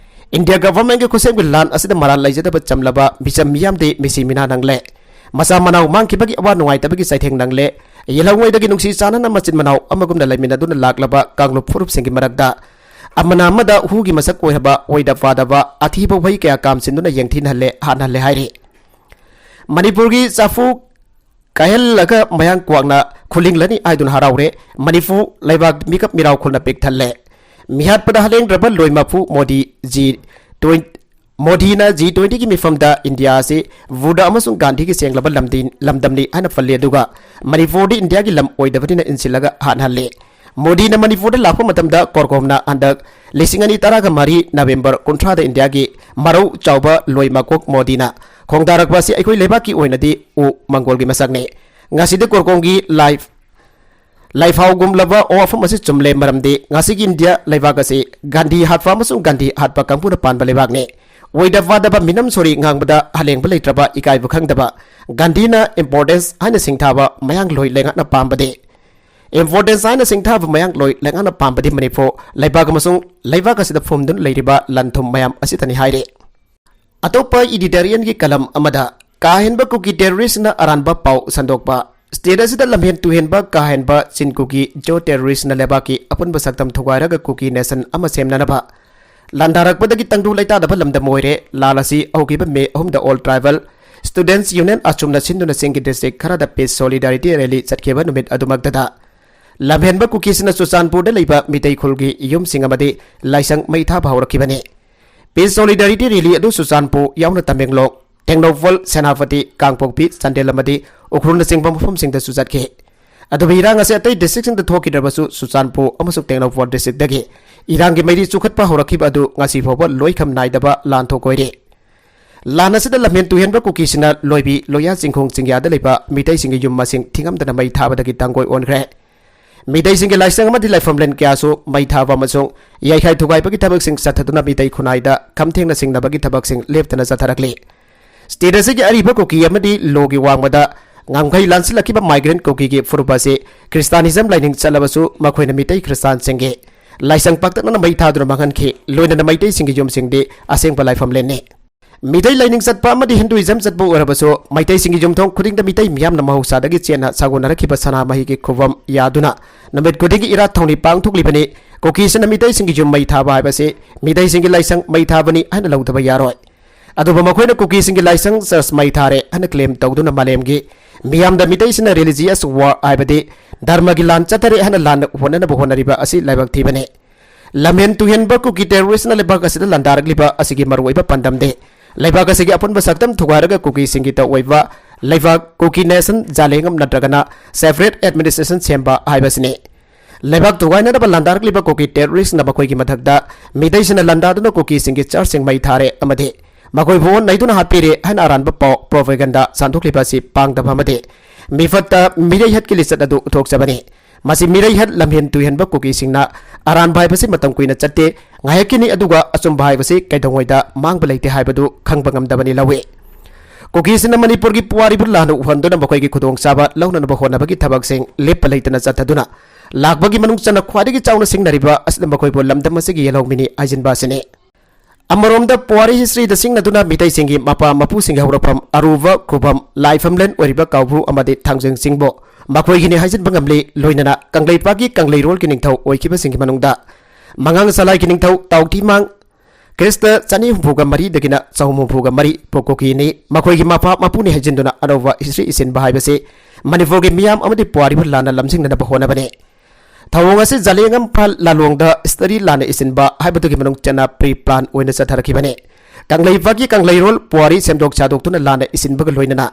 ꯏꯟꯗꯤꯌꯥ governmentꯀꯤ ꯈꯨꯠꯁꯦꯝꯒꯤ ꯂꯥꯟ ꯑꯁꯤꯗ ꯃꯔꯥꯜ ꯂꯩꯖꯗꯕ ꯆꯝꯂꯕ ꯃꯤꯆꯝ ꯃꯤꯌꯥꯝꯗꯤ ꯃꯤꯁꯤ ꯃꯤꯅꯥ ꯅꯪꯂꯦ꯫ ꯃꯆꯥ ꯃꯅꯥꯎ ꯃꯥꯡꯈꯤꯕꯒꯤ ꯑꯋꯥ ꯅꯨꯡꯉꯥꯏꯇꯕꯒꯤ ꯆꯩꯊꯦꯡ ꯅꯪꯂꯦ꯫ ꯌꯦꯜꯍꯧꯉꯩꯗꯒꯤ ꯅꯨꯡꯁꯤ ꯆꯥꯟꯅꯅ ꯃꯆꯤꯟ ꯃꯅꯥꯎ ꯑꯃꯒꯨꯝꯅ ꯂꯩꯃꯤꯟꯅꯗꯨꯅ ꯂꯥꯛꯂꯕ ꯀꯥꯡꯂꯨꯞ ꯐꯨꯔꯨꯞꯁꯤꯡꯒꯤ ꯃꯔꯛꯇ ꯑꯃꯅ ꯑꯃꯗ ꯍꯨꯒꯤ ꯃꯁꯛ ꯑꯣꯏꯔꯕ ꯑꯣꯏꯗ ꯄꯥꯗꯕ ꯑꯊꯤꯕ ꯋꯥꯍꯩ ꯀꯌꯥ ꯀꯥꯝꯁꯤꯟꯗꯨꯅ ꯌꯦꯡꯊꯤꯅꯍꯜꯂꯦ, ꯍꯥꯠꯅꯍꯜꯂꯦ ꯍꯥꯏꯔꯤ꯫ ꯃꯅꯤꯄꯨꯔꯒꯤ ꯆꯐꯨ ꯀꯥꯏꯍꯜꯂꯒ ꯃꯌꯥꯡ ꯀ꯭ꯋꯥꯛꯅ ꯈꯨꯂꯤꯡꯂꯅꯤ ꯍꯥꯏꯗꯨꯅ ꯍꯔꯥꯎꯔꯦ꯫ ꯃꯅꯤꯄꯨꯔ ꯂꯩꯕꯥꯛ ꯃꯤꯀꯞ ꯃꯤꯔꯥꯎꯈꯣꯜꯅ ꯄꯤꯛ ꯊꯜꯂꯦ꯫ ꯃꯤꯍꯥꯠꯄꯗ ꯍꯥꯂꯦꯡꯗ꯭ꯔꯕ ꯂꯣꯏ ꯃꯄꯨ ꯃꯣꯗꯤ G twenty, ꯃꯣꯗꯤꯅ G twentyꯒꯤ ꯃꯤꯐꯝꯗ ꯏꯟꯗꯤꯌꯥ ꯑꯁꯤ ꯕꯨꯗꯙ ꯑꯃꯁꯨꯡ ꯒꯥꯟꯙꯤꯒꯤ ꯁꯦꯡꯂꯕ ꯂꯝꯗꯤ-, ꯂꯝꯗꯝꯅꯤ ꯍꯥꯏꯅ ꯄꯜꯂꯤ, ꯑꯗꯨꯒ ꯃꯅꯤꯄꯨꯔꯗꯤ ꯏꯟꯗꯤꯌꯥꯒꯤ ꯂꯝ ꯑꯣꯏꯗꯕꯅꯤꯅ ꯏꯟꯁꯤꯜꯂꯒ ꯍꯥꯠꯍꯜꯂꯤ꯫ ꯃꯣꯗꯤꯅ ꯃꯅꯤꯄꯨꯔꯗ ꯂꯥꯛꯄ ꯃꯇꯝꯗ ꯀꯣꯔꯀꯣꯝꯅ ꯍꯟꯗꯛ ꯂꯤꯁꯤꯡ ꯑꯅꯤ ꯇꯔꯥꯒ ꯃꯔꯤ November ꯀꯨꯟꯊ꯭ꯔꯥꯗ ꯏꯟꯗꯤꯌꯥꯒꯤ ꯃꯔꯧ ꯆꯥꯎꯕ ꯂꯣꯏ ꯃꯀꯣꯛ ꯃꯣꯗꯤꯅ ꯈꯣꯡꯗꯥꯔꯛꯄ ꯑꯁꯤ ꯑꯩꯈꯣꯏ ꯂꯩꯕꯥꯛꯀꯤ ꯑꯣꯏꯅꯗꯤ ꯎ ꯃꯪꯒꯣꯜꯒꯤ ꯃꯁꯛꯅꯤ꯫ ꯉꯁꯤꯗꯤ ꯀꯣꯔꯀꯣꯝꯒꯤ ꯂꯥꯏꯐ-, ꯂꯥꯏꯐꯥꯎꯒꯨꯝꯂꯕ ꯋꯥꯐꯝ ꯑꯁꯤ ꯆꯨꯝꯂꯦ, ꯃꯔꯝꯗꯤ ꯉꯁꯤꯒꯤ ꯏꯟꯗꯤꯌꯥ ꯂꯩꯕꯥꯛ ꯑꯁꯤ ꯒꯥꯟꯙꯤ ꯍꯥꯠꯄ ꯑꯃꯁꯨꯡ ꯒꯥꯟꯙꯤ ꯍꯥꯠꯄ ꯀꯥꯡꯕꯨꯅ ꯄꯥꯟꯕ ꯂꯩꯕꯥꯛꯅꯤ꯫ ꯑꯣꯏꯗ ꯄꯥꯗꯕ ꯃꯤꯅꯝ ꯁꯣꯔꯤ ꯉꯥꯡꯕꯗ ꯍꯂꯦꯡꯕ ꯂꯩꯇ꯭ꯔꯕ, ꯏꯀꯥꯏꯕ ꯈꯪꯗꯕ ꯒꯥꯟꯙꯤꯅ importance ꯍꯥꯏꯅ ꯁꯤꯡꯊꯥꯕ ꯃꯌꯥꯡꯂꯣꯏ ꯂꯩꯉꯥꯛꯅ ꯄꯥꯝꯕꯗꯤ꯫ Importance ꯍꯥꯏꯅ ꯁꯤꯡꯊꯥꯕ ꯃꯌꯥꯡꯂꯣꯏ ꯂꯩꯉꯥꯛꯅ ꯄꯥꯝꯕꯗꯤ ꯃꯅꯤꯄꯨꯔ ꯂꯩꯕꯥꯛ ꯑꯃꯁꯨꯡ ꯂꯩꯕꯥꯛ ꯑꯁꯤꯗ ꯐꯨꯝꯗꯨꯅ ꯂꯩꯔꯤꯕ ꯂꯟ ꯊꯨꯝ ꯃꯌꯥꯝ ꯑꯁꯤꯗꯅꯤ ꯍꯥꯏꯔꯤ꯫ ꯑꯇꯣꯞꯄ editorialꯒꯤ column ꯑꯃꯗ ꯀꯥ ꯍꯦꯟꯕ ꯀꯨꯀꯤ terroristꯅ ꯑꯔꯥꯟꯕ ꯄꯥꯎ ꯁꯟꯗꯣꯛꯄ꯫ State ꯑꯁꯤꯗ ꯂꯝꯍꯦꯟ ꯇꯨꯍꯦꯟꯕ ꯀꯥ ꯍꯦꯟꯕ ꯆꯤꯟ ꯀꯨꯀꯤ ꯖꯣ terroristꯅ ꯂꯩꯕꯥꯛꯀꯤ ꯑꯄꯨꯟꯕ ꯁꯛꯇꯝ ꯊꯨꯒꯥꯏꯔꯒ ꯀꯨꯀꯤ nation ꯑꯃ ꯁꯦꯝꯅꯅꯕ ꯂꯥꯟꯗꯥꯔꯛꯄꯗꯒꯤ ꯇꯪꯗꯨ ꯂꯩꯇꯥꯗꯕ ꯂꯝꯗꯝ ꯑꯣꯏꯔꯦ꯫ ꯂꯥꯟ ꯑꯁꯤ ꯍꯧꯈꯤꯕ May ꯑꯍꯨꯝꯗ All Tribal Students Union ꯑꯆꯨꯝꯅ ꯁꯤꯟꯗꯨꯅ ꯆꯤꯡꯒꯤ district ꯈꯔꯗ peace solidarity rally ꯆꯠꯈꯤꯕ ꯅꯨꯃꯤꯠ ꯑꯗꯨꯃꯛꯇꯗ ꯂꯝꯍꯦꯟꯕ ꯀꯨꯀꯤꯁꯤꯡꯅ ꯆꯨꯔꯆꯥꯟꯄꯨꯔꯗ ꯂꯩꯕ ꯃꯤꯇꯩ ꯈꯨꯜꯒꯤ ꯌꯨꯝꯁꯤꯡ ꯑꯃꯗꯤ ꯂꯥꯏꯁꯪ ꯃꯩ ꯊꯥꯕ ꯍꯧꯔꯛꯈꯤꯕꯅꯤ꯫ Peace solidarity rally ꯑꯗꯨ ꯆꯨꯔꯆꯥꯟꯄꯨꯔ ꯌꯥꯎꯅ ꯇꯃꯦꯡꯂꯣꯡ, ꯇꯦꯡꯅꯧꯄꯜ, ꯁꯦꯅꯥꯄꯇꯤ, ꯀꯥꯡꯄꯣꯛꯄꯤ, ꯆꯥꯟꯗꯦꯜ ꯑꯃꯗꯤ ꯎꯈ꯭ꯔꯨꯜꯅꯆꯤꯡꯕ ꯃꯐꯝꯁꯤꯡꯗꯁꯨ ꯆꯠꯈꯤ꯫ ꯑꯗꯨꯕꯨ ꯏꯔꯥꯡ ꯑꯁꯤ ꯑꯇꯩ districtꯁꯤꯡꯗ ꯊꯣꯛꯈꯤꯗ꯭ꯔꯕꯁꯨ ꯆꯨꯔꯆꯥꯟꯄꯨꯔ ꯑꯃꯁꯨꯡ ꯇꯦꯡꯅꯧꯄꯜ districtꯇꯒꯤ ꯏꯔꯥꯡꯒꯤ ꯃꯩꯔꯤ ꯆꯨꯈꯠꯄ ꯍꯧꯔꯛꯈꯤꯕ ꯑꯗꯨ ꯉꯁꯤ ꯐꯥꯎꯕ ꯂꯣꯏꯈꯝ ꯅꯥꯏꯗꯕ ꯂꯥꯟꯊꯣꯛ ꯑꯣꯏꯔꯤ꯫ ꯂꯥꯟ ꯑꯁꯤꯗ ꯂꯝꯍꯦꯟ ꯇꯨꯍꯦꯟꯕ ꯀꯨꯀꯤꯁꯤꯡꯅ ꯂꯣꯏꯕꯤ, ꯂꯣꯌꯥ, ꯆꯤꯡꯈꯣꯡ ꯆꯤꯡꯌꯥꯗ ꯂꯩꯕ ꯃꯤꯇꯩꯁꯤꯡꯒꯤ ꯌꯨꯝ ꯃꯁꯤꯡ ꯊꯤꯉꯝꯗꯅ ꯃꯩ ꯊꯥꯕꯗꯒꯤ ꯇꯥꯡꯒꯣꯏ ꯑꯣꯟꯈ꯭ꯔꯦ꯫ ꯃꯤꯇꯩꯁꯤꯡꯒꯤ ꯂꯥꯏꯁꯪ ꯑꯃꯗꯤ ꯂꯥꯏꯐꯝꯂꯦꯟ ꯀꯌꯥꯁꯨ ꯃꯩ ꯊꯥꯕ ꯑꯃꯁꯨꯡ ꯌꯥꯏꯈꯥꯏ ꯊꯨꯒꯥꯏꯕꯒꯤ ꯊꯕꯛꯁꯤꯡ ꯆꯠꯊꯗꯨꯅ ꯃꯤꯇꯩ ꯈꯨꯟꯅꯥꯏꯗ ꯈꯝ ꯊꯦꯡꯅ ꯆꯤꯡꯅꯕꯒꯤ ꯊꯕꯛꯁꯤꯡ ꯂꯦꯞꯇꯅ ꯆꯠꯊꯔꯛꯂꯤ꯫ State ꯑꯁꯤꯒꯤ ꯑꯔꯤꯕ ꯀꯨꯀꯤ ꯑꯃꯗꯤ ꯂꯣꯒꯤ ꯋꯥꯡꯃꯗ ꯉꯝꯈꯩ ꯂꯥꯟꯁꯤꯜꯂꯛꯈꯤꯕ migrant ꯀꯨꯀꯤꯒꯤ ꯐꯨꯔꯨꯞ ꯑꯁꯤ Christianism ꯂꯥꯏꯅꯤꯡ ꯆꯠꯂꯕꯁꯨ ꯃꯈꯣꯏꯅ ꯃꯤꯇꯩ ꯈ꯭ꯔꯤꯁꯇꯥꯟꯁꯤꯡꯒꯤ ꯂꯥꯏꯁꯪ ꯄꯥꯛꯇꯛꯅꯅ ꯃꯩ ꯊꯥꯗꯨꯅ ꯃꯥꯡꯍꯟꯈꯤ꯫ ꯂꯣꯏꯅꯅ ꯃꯩꯇꯩꯁꯤꯡꯒꯤ ꯌꯨꯝꯁꯤꯡꯗꯤ ꯑꯁꯦꯡꯕ ꯂꯥꯏꯐꯝꯂꯦꯟꯅꯤ꯫ ꯃꯤꯇꯩ ꯂꯥꯏꯅꯤꯡ ꯆꯠꯄ ꯑꯃꯗꯤ Hinduism ꯆꯠꯄ ꯑꯣꯏꯔꯕꯁꯨ ꯃꯩꯇꯩꯁꯤꯡꯒꯤ ꯌꯨꯝꯊꯣꯡ ꯈꯨꯗꯤꯡꯗ ꯃꯤꯇꯩ ꯃꯤꯌꯥꯝꯅ ꯃꯍꯧꯁꯥꯗꯒꯤ ꯆꯦꯟꯅ ꯁꯥꯒꯣꯟꯅꯔꯛꯈꯤꯕ ꯁꯅꯥꯃꯍꯤꯒꯤ ꯈꯨꯕꯝ ꯌꯥꯗꯨꯅ ꯅꯨꯃꯤꯠ ꯈꯨꯗꯤꯡꯒꯤ ꯏꯔꯥꯠ ꯊꯧꯅꯤ ꯄꯥꯡꯊꯣꯛꯂꯤꯕꯅꯤ꯫ ꯀꯨꯀꯤꯁꯤꯡꯅ ꯃꯤꯇꯩꯁꯤꯡꯒꯤ ꯌꯨꯝ ꯃꯩ ꯊꯥꯕ ꯍꯥꯏꯕꯁꯤ ꯃꯤꯇꯩꯁꯤꯡꯒꯤ ꯂꯥꯏꯁꯪ ꯃꯩ ꯊꯥꯕꯅꯤ ꯍꯥꯏꯅ ꯂꯧꯗꯕ ꯌꯥꯔꯣꯏ꯫ ꯑꯗꯨꯕꯨ ꯃꯈꯣꯏꯅ ꯀꯨꯀꯤꯁꯤꯡꯒꯤ ꯂꯥꯏꯁꯪ, church ꯃꯩ ꯊꯥꯔꯦ ꯍꯥꯏꯅ claim ꯇꯧꯗꯨꯅ ꯃꯥꯂꯦꯝꯒꯤ ꯃꯤꯌꯥꯝꯗ ꯃꯤꯇꯩꯁꯤꯡꯅ religious war ꯍꯥꯏꯕꯗꯤ ꯙꯔꯃꯒꯤ ꯂꯥꯟ ꯆꯠꯊꯔꯦ ꯍꯥꯏꯅ ꯂꯥꯟ ꯍꯣꯠꯅꯅꯕ ꯍꯣꯠꯅꯔꯤꯕ ꯑꯁꯤ ꯂꯥꯏꯕꯛ ꯊꯤꯕꯅꯤ꯫ ꯂꯝꯍꯦꯟ ꯇꯨꯍꯦꯟꯕ ꯀꯨꯀꯤ terroristꯅ ꯂꯩꯕꯥꯛ ꯑꯁꯤꯗ ꯂꯥꯟꯗꯥꯔꯛꯂꯤꯕ ꯑꯁꯤꯒꯤ ꯃꯔꯨꯑꯣꯏꯕ ꯄꯥꯟꯗꯝꯗꯤ ꯂꯩꯕꯥꯛ ꯑꯁꯤꯒꯤ ꯑꯄꯨꯟꯕ ꯁꯛꯇꯝ ꯊꯨꯒꯥꯏꯔꯒ ꯀꯨꯀꯤꯁꯤꯡꯒꯤ ꯇ ꯑꯣꯏꯕ ꯂꯩꯕꯥꯛ ꯀꯨꯀꯤ nation ꯖꯥꯂꯦꯡꯉꯝ ꯅꯠꯇ꯭ꯔꯒꯅ separate administration ꯁꯦꯝꯕ ꯍꯥꯏꯕꯁꯤꯅꯤ꯫ ꯂꯩꯕꯥꯛ ꯊꯨꯒꯥꯏꯅꯅꯕ ꯂꯥꯟꯗꯥꯔꯛꯂꯤꯕ ꯀꯨꯀꯤ terroristꯅ ꯃꯈꯣꯏꯒꯤ ꯃꯊꯛꯇ ꯃꯤꯇꯩꯁꯤꯡꯅ ꯂꯥꯟꯗꯥꯗꯨꯅ ꯀꯨꯀꯤꯁꯤꯡꯒꯤ churchꯁꯤꯡ ꯃꯩ ꯊꯥꯔꯦ ꯑꯃꯗꯤ ꯃꯈꯣꯏꯕꯨ ꯅꯩꯗꯨꯅ ꯍꯥꯠꯄꯤꯔꯦ ꯍꯥꯏꯅ ꯑꯔꯥꯟꯕ ꯄꯥꯎ, propaganda, ꯁꯟꯗꯣꯛꯂꯤꯕ ꯑꯁꯤ ꯄꯥꯡꯗꯕ ꯑꯃꯗꯤ ꯃꯤꯐꯠꯇ ꯃꯤꯔꯩꯍꯠꯀꯤ ꯂꯤꯆꯠ ꯑꯗꯨ ꯎꯠꯊꯣꯛꯆꯕꯅꯤ꯫ ꯃꯁꯤ ꯃꯤꯔꯩꯍꯠ ꯂꯝꯍꯦꯟ ꯇꯨꯍꯦꯟꯕ ꯀꯨꯀꯤꯁꯤꯡꯅ ꯑꯔꯥꯟꯕ ꯍꯥꯏꯕꯁꯤ ꯃꯇꯝ ꯀꯨꯏꯅ ꯆꯠꯇꯦ, ꯉꯥꯏꯍꯥꯛꯀꯤꯅꯤ, ꯑꯗꯨꯒ ꯑꯆꯨꯝꯕ ꯍꯥꯏꯕꯁꯤ ꯀꯩꯗꯧꯉꯩꯗ ꯃꯥꯡꯕ ꯂꯩꯇꯦ ꯍꯥꯏꯕꯗꯨ ꯈꯪꯕ ꯉꯝꯗꯕꯅꯤ ꯂꯧꯏ꯫ ꯀꯨꯀꯤꯁꯤꯡꯅ ꯃꯅꯤꯄꯨꯔꯒꯤ ꯄꯨꯋꯥꯔꯤꯕꯨ ꯂꯥꯟꯅ ꯎꯍꯟꯗꯨꯅ ꯃꯈꯣꯏꯒꯤ ꯈꯨꯗꯣꯡꯆꯥꯕ ꯂꯧꯅꯅꯕ ꯍꯣꯠꯅꯕꯒꯤ ꯊꯕꯛꯁꯤꯡ ꯂꯦꯞꯄ ꯂꯩꯇꯅ ꯆꯠꯊꯗꯨꯅ ꯂꯥꯛꯄꯒꯤ ꯃꯅꯨꯡ ꯆꯟꯅ ꯈ꯭ꯋꯥꯏꯗꯒꯤ ꯆꯥꯎꯅ ꯁꯤꯡꯅꯔꯤꯕ ꯑꯁꯤꯅ ꯃꯈꯣꯏꯕꯨ ꯂꯝꯗꯝ ꯑꯁꯤꯒꯤ ꯌꯦꯜꯍꯧꯃꯤꯅꯤ ꯍꯥꯏꯖꯤꯟꯕ ꯑꯁꯤꯅꯤ꯫ ꯑꯃꯔꯣꯝꯗ ꯄꯨꯋꯥꯔꯤ ꯍꯤꯁꯇ꯭ꯔꯤꯗ ꯁꯤꯡꯅꯗꯨꯅ ꯃꯤꯇꯩꯁꯤꯡꯒꯤ ꯃꯄꯥ ꯃꯄꯨꯁꯤꯡꯒꯤ ꯍꯧꯔꯛꯐꯝ ꯑꯔꯨꯕ ꯈꯨꯕꯝ ꯂꯥꯏꯐꯝꯂꯦꯟ ꯑꯣꯏꯔꯤꯕ ꯀꯥꯎꯕ꯭ꯔꯨ ꯑꯃꯗꯤ ꯊꯥꯡꯖꯤꯡ ꯆꯤꯡꯕꯨ ꯃꯈꯣꯏꯒꯤꯅꯤ ꯍꯥꯏꯖꯤꯟꯕ ꯉꯝꯂꯤ꯫ ꯂꯣꯏꯅꯅ ꯀꯪꯂꯩꯄꯥꯛꯀꯤ ꯀꯪꯂꯩꯔꯣꯜꯒꯤ ꯅꯤꯡꯊꯧ ꯑꯣꯏꯈꯤꯕꯁꯤꯡꯒꯤ ꯃꯅꯨꯡꯗ ꯃꯉꯥꯡ ꯁꯂꯥꯏꯒꯤ ꯅꯤꯡꯊꯧ ꯇꯥꯎꯊꯤꯃꯥꯡ ꯈ꯭ꯔꯤꯁꯇ ꯆꯅꯤ ꯍꯨꯝꯐꯨꯒ ꯃꯔꯤꯗꯒꯤꯅ ꯆꯍꯨꯝ ꯍꯨꯝꯐꯨꯒ ꯃꯔꯤ ꯄꯣꯛꯀꯣꯀꯤꯅꯤ꯫ ꯃꯈꯣꯏꯒꯤ ꯃꯄꯥ ꯃꯄꯨꯅꯤ ꯍꯥꯏꯖꯤꯟꯗꯨꯅ ꯑꯅꯧꯕ ꯍꯤꯁꯇ꯭ꯔꯤ ꯏꯁꯤꯟꯕ ꯍꯥꯏꯕꯁꯤ ꯃꯅꯤꯄꯨꯔꯒꯤ ꯃꯤꯌꯥꯝ ꯑꯃꯗꯤ ꯄꯨꯋꯥꯔꯤꯕꯨ ꯂꯥꯟꯅ ꯂꯝꯖꯤꯡꯅꯅꯕ ꯍꯣꯠꯅꯕꯅꯤ꯫ ꯊꯧꯑꯣꯡ ꯑꯁꯤ ꯖꯥꯂꯦꯡꯉꯝꯐꯥꯜ ꯂꯥꯂꯣꯡꯗ ꯍꯤꯁꯇ꯭ꯔꯤ ꯂꯥꯟꯅ ꯏꯁꯤꯟꯕ ꯍꯥꯏꯕꯗꯨꯒꯤ ꯃꯅꯨꯡ ꯆꯟꯅ ꯄ꯭ꯔꯤ ꯄ꯭ꯂꯥꯟ ꯑꯣꯏꯅ ꯆꯠꯊꯔꯛꯈꯤꯕꯅꯤ꯫ ꯀꯪꯂꯩꯄꯥꯛꯀꯤ ꯀꯪꯂꯩꯔꯣꯜ ꯄꯨꯋꯥꯔꯤ ꯁꯦꯝꯗꯣꯛ ꯁꯥꯗꯣꯛꯇꯨꯅ ꯂꯥꯟꯅ ꯏꯁꯤꯟꯕꯒ ꯂꯣꯏꯅꯅ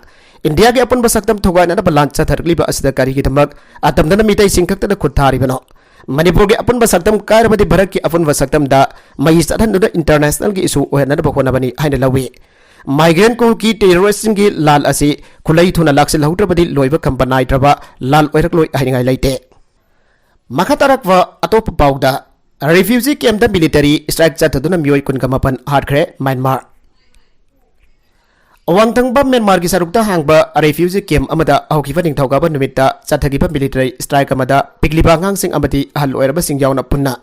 ꯏꯟꯗꯤꯌꯥꯒꯤ ꯑꯄꯨꯟꯕ ꯁꯛꯇꯝ ꯊꯨꯒꯥꯏꯅꯅꯕ ꯂꯥꯟ ꯆꯠꯊꯔꯛꯂꯤꯕ ꯑꯁꯤꯗ ꯀꯔꯤꯒꯤꯗꯃꯛ ꯑꯇꯝꯗꯅ ꯃꯤꯇꯩꯁꯤꯡ ꯈꯛꯇꯗ ꯈꯨꯠ ꯊꯥꯔꯤꯕꯅꯣ? ꯃꯅꯤꯄꯨꯔꯒꯤ ꯑꯄꯨꯟꯕ ꯁꯛꯇꯝ ꯀꯥꯏꯔꯕꯗꯤ ꯚꯥꯔꯠꯀꯤ ꯑꯄꯨꯟꯕ ꯁꯛꯇꯝꯗ ꯃꯍꯤ ꯆꯠꯍꯟꯗꯨꯅ ꯏꯟꯇꯔꯅꯦꯁꯅꯦꯜꯒꯤ ꯏꯁꯨ ꯑꯣꯏꯍꯟꯅꯅꯕ ꯍꯣꯠꯅꯕꯅꯤ ꯍꯥꯏꯅ ꯂꯧꯏ꯫ ꯃꯥꯏꯒ꯭ꯔꯦꯟ ꯀꯨꯀꯤ ꯇꯦꯔꯣꯔꯤꯁꯁꯤꯡꯒꯤ ꯂꯥꯜ ꯑꯁꯤ ꯈꯨꯠꯂꯩ ꯊꯨꯅ ꯂꯥꯛꯁꯤꯜꯍꯧꯗ꯭ꯔꯕꯗꯤ ꯂꯣꯏꯕ ꯈꯝꯕ ꯅꯥꯏꯗ꯭ꯔꯕ ꯂꯥꯜ ꯑꯣꯏꯔꯛꯂꯣꯏ ꯍꯥꯏꯅꯤꯡꯉꯥꯏ ꯂꯩꯇꯦ꯫ ꯃꯈꯥ ꯇꯥꯔꯛꯄ ꯑꯇꯣꯞꯄ ꯄꯥꯎꯗ, ꯔꯤꯐ꯭ꯌꯨꯖꯤ ꯀꯦꯝꯞꯇ ꯃꯤꯂꯤꯇꯔꯤ ꯁ꯭ꯇ꯭ꯔꯥꯏꯛ ꯆꯠꯊꯗꯨꯅ ꯃꯤꯑꯣꯏ ꯀꯨꯟꯒ ꯃꯥꯄꯟ ꯍꯥꯠꯈ꯭ꯔꯦ꯫ ꯃ꯭ꯌꯥꯟꯃꯥꯔ꯫ ꯑꯋꯥꯡ ꯊꯪꯕ ꯃ꯭ꯌꯥꯟꯃꯥꯔꯒꯤ ꯁꯔꯨꯛꯇ ꯍꯥꯡꯕ ꯔꯤꯐ꯭ꯌꯨꯖꯤ ꯀꯦꯝꯞ ꯑꯃꯗ ꯍꯧꯈꯤꯕ ꯅꯤꯡꯊꯧꯀꯥꯕ ꯅꯨꯃꯤꯠꯇ ꯆꯠꯊꯈꯤꯕ ꯃꯤꯂꯤꯇꯔꯤ ꯁ꯭ꯇ꯭ꯔꯥꯏꯛ ꯑꯃꯗ ꯄꯤꯛꯂꯤꯕ ꯑꯉꯥꯡꯁꯤꯡ ꯑꯃꯗꯤ ꯑꯍꯜ ꯑꯣꯏꯔꯕꯁꯤꯡ ꯌꯥꯎꯅ ꯄꯨꯟꯅ